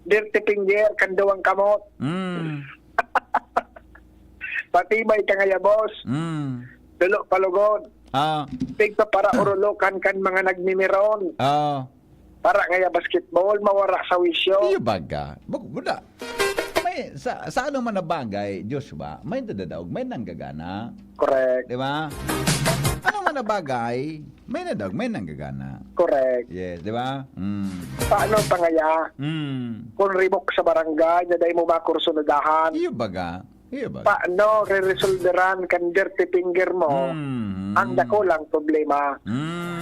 dirty finger, kan duwang kamot. Mm. Pati may ka ngaya, boss. Mm. Dulo palugod. Ah. Pigpapara urulokan kan mga nagmimiron. Oh. Para ngaya basketball, mawara sa wisyo. Iyo baga. Bako, buda. May, sa, sa ano man na bagay, Joshua, may nadadaog, may nanggagana. Correct. Di ba? Ano man na bagay, may nadaog, may nanggagana. Correct. Yes, di ba? Mm. Paano pa ngaya Mm. kung ribok sa barangay na dahil mo makursunodahan? Iyo baga. Iyo baga. Paano re-resolveran kan dirty finger mo Mm. ang dakulang problema? Mm.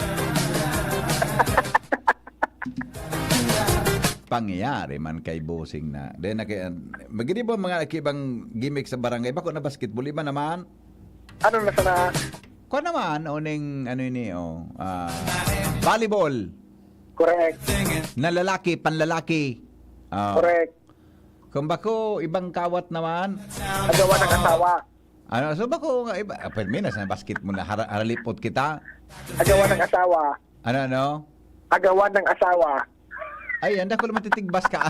Pangyayari man kay Bossing na. Then, naki, magiging ba mga ibang gimmick sa barangay? Bako na basketball, iba naman. Ano na sana? Kuha naman, uning ano ini, oh, ah, volleyball. Correct. Na lalaki, panlalaki. Oh. Correct. Kung bako, ibang kawat naman. Agawan ng asawa. Ano, so bako nga iba, ah, pwede na sa basket mo na, hara- haralipot kita. Agawan ng asawa. Ano, ano? Agawan ng asawa. Ay, ang dako lang matitigbas ka.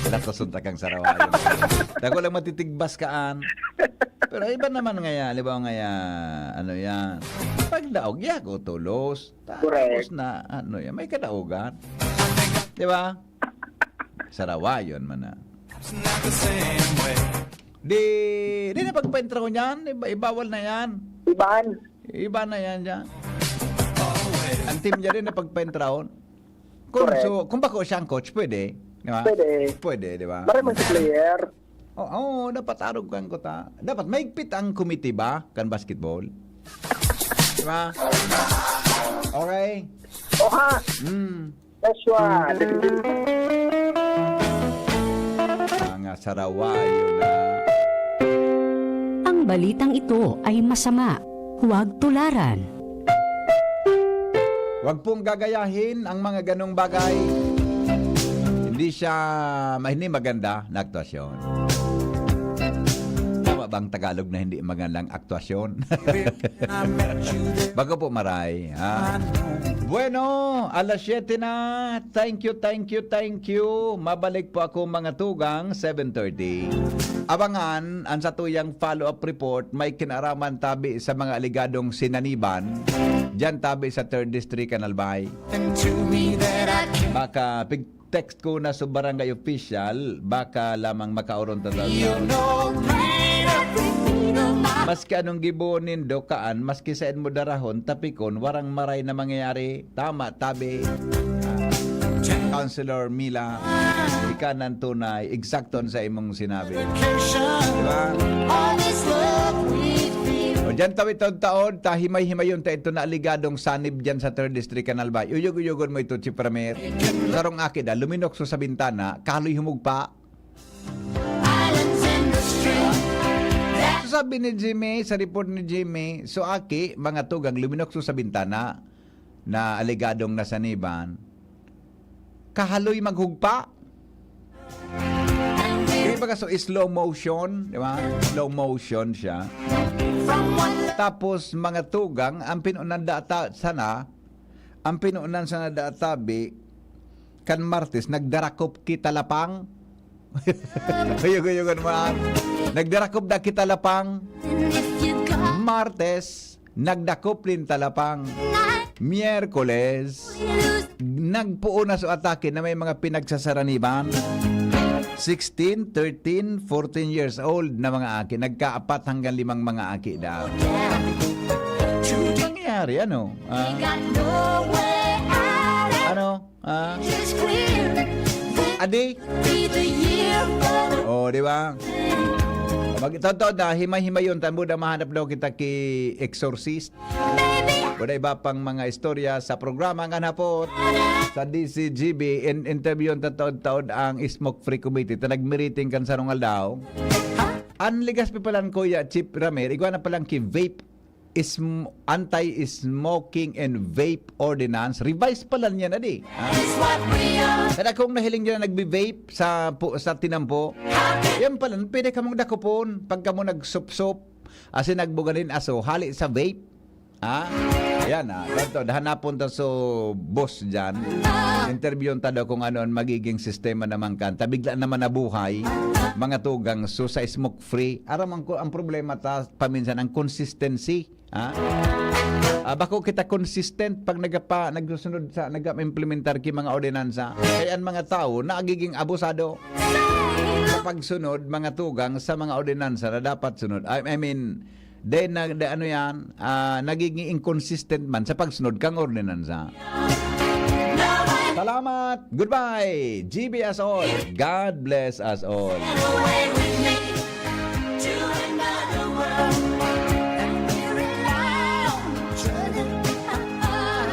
Latason ta kang sarawayon. Dako lang matitigbas ka, an. Pero iba naman ngaya, halimbawa ngaya, ano yan. Pagdaog, ya ko tulos. Tapos Correct. na, ano yan, may kadaogan. Di ba? Sarawayon man na. Di, di na pagpaintraon yan. Iba, ibawal na yan. Iban. Iba na yan dyan. Ang team niya rin na pagpaintraon. Kung, Correct. So, kung bako siyang coach, pwede. Di ba? Pwede. Pwede, di ba? Maraming si player. Oo, oh, dapat arog kang kota. Dapat maigpit ang committee ba? Kan basketball. Di ba? Okay. Oha! Mm. Joshua! Mga sarawayo na. Ang balitang ito ay masama. Huwag tularan. Huwag pong gagayahin ang mga ganong bagay. Hindi siya, ma- hindi maganda na aktuasyon. Tama ba ang Tagalog na hindi magandang aktuasyon? Bago po, maray, ha? Bueno, alas siyete na. Thank you, thank you, thank you. Mabalik po ako, mga tugang, seven thirty. Abangan ang satuyang follow-up report, may kinaraman tabi sa mga aligadong sinaniban, diyan tabi sa third District, Canal Bay. Baka pig-text ko na sa barangay official, baka lamang makaoron ta talaga. Maski anong gibo nindo kaan, maski saen mo darahon, tapikon, warang maray na mangyayari. Tama, tabi. Ah, Councilor Mila, ika nang tunay, eksakto sa imong sinabi. Diba? O dyan, tawi taon-taon, ta himay-himayon ta ito na aligadong sanib dyan sa third District, Canal Bay. Uyog-uyogon mo ito, Chief Ramir. Sarong aki da, luminokso sa bintana, kaloy humugpa. So, sabi ni Jimmy, sa report ni Jimmy, so aki, mga tugang, luminokso sa bintana na aligadong nasaniban, kahaloy maghugpa. Baga, so, slow motion, di ba? Slow motion siya. Tapos, mga tugang, ang pinunan data sana, ang pinunan sana data, bi, kan Martes, nagdarakop kita lapang. Kuyog-kuyogon mo, ah. Nagdarakop na kita lapang. Martes, nagdakop nin talapang. Miyerkules, nagpoon na so atake na may mga pinagsasaraniban. Sixteen, thirteen, fourteen years old na mga aki. Nagkaapat hanggang limang mga aki daw. Nangyari, ano? Ah, ano? Ah? Adi? Oh, di ba? Magtotoo na, himay-himayon, tan buda mahanap daw kita ki Exorcist. Buda iba pang mga istorya sa programa ngan hapot sa D C G B, in interview ta taod-taod ang Smoke Free Committee ta nagmiriting kan sarong aldaw. An ligas pa palan, Kuya Chief Ramir, igwa na palan ki vape is anti-smoking and vape ordinance. Revise palan yan, adi. Ah. Kada kung nahiling nyo na nagbe-vape sa, pu-, sa tinampo, yan palan, pwede kamong dakopon pag kamo nagsupsop, asin nagbuga nin aso, hali sa vape. Ha? Yan, ah. Ganito, dahan napunta so boss dyan. Interviewon ta daw kung ano ang magiging sistema naman kan. Ta bigla naman nabuhay, mga tugang, so sa smoke free. Aram ang, ang problema ta, paminsan, ang consistency. Ha? Ah, bako kita consistent pag nagapa-, nagsusunod sa, nag-implementar ki mga ordinansa. Kaya ang mga tao nagiging abusado sa pagsunod, mga tugang, sa mga ordinansa na dapat sunod. I, I mean, then, na, na, ano yan, ah, nagiging inconsistent man sa pagsunod kang ordinansa. Salamat! Goodbye! G B us all! God bless us all!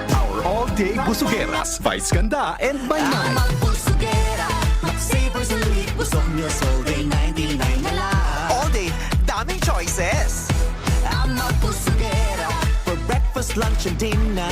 Our all-day busugeras, Vice Ganda and Maynay. Magbusugera, magsavers and lick. Busog News all day, ninety-nine na lang. All day, daming choices. Ang magbusugera. For breakfast, lunch, and dinner.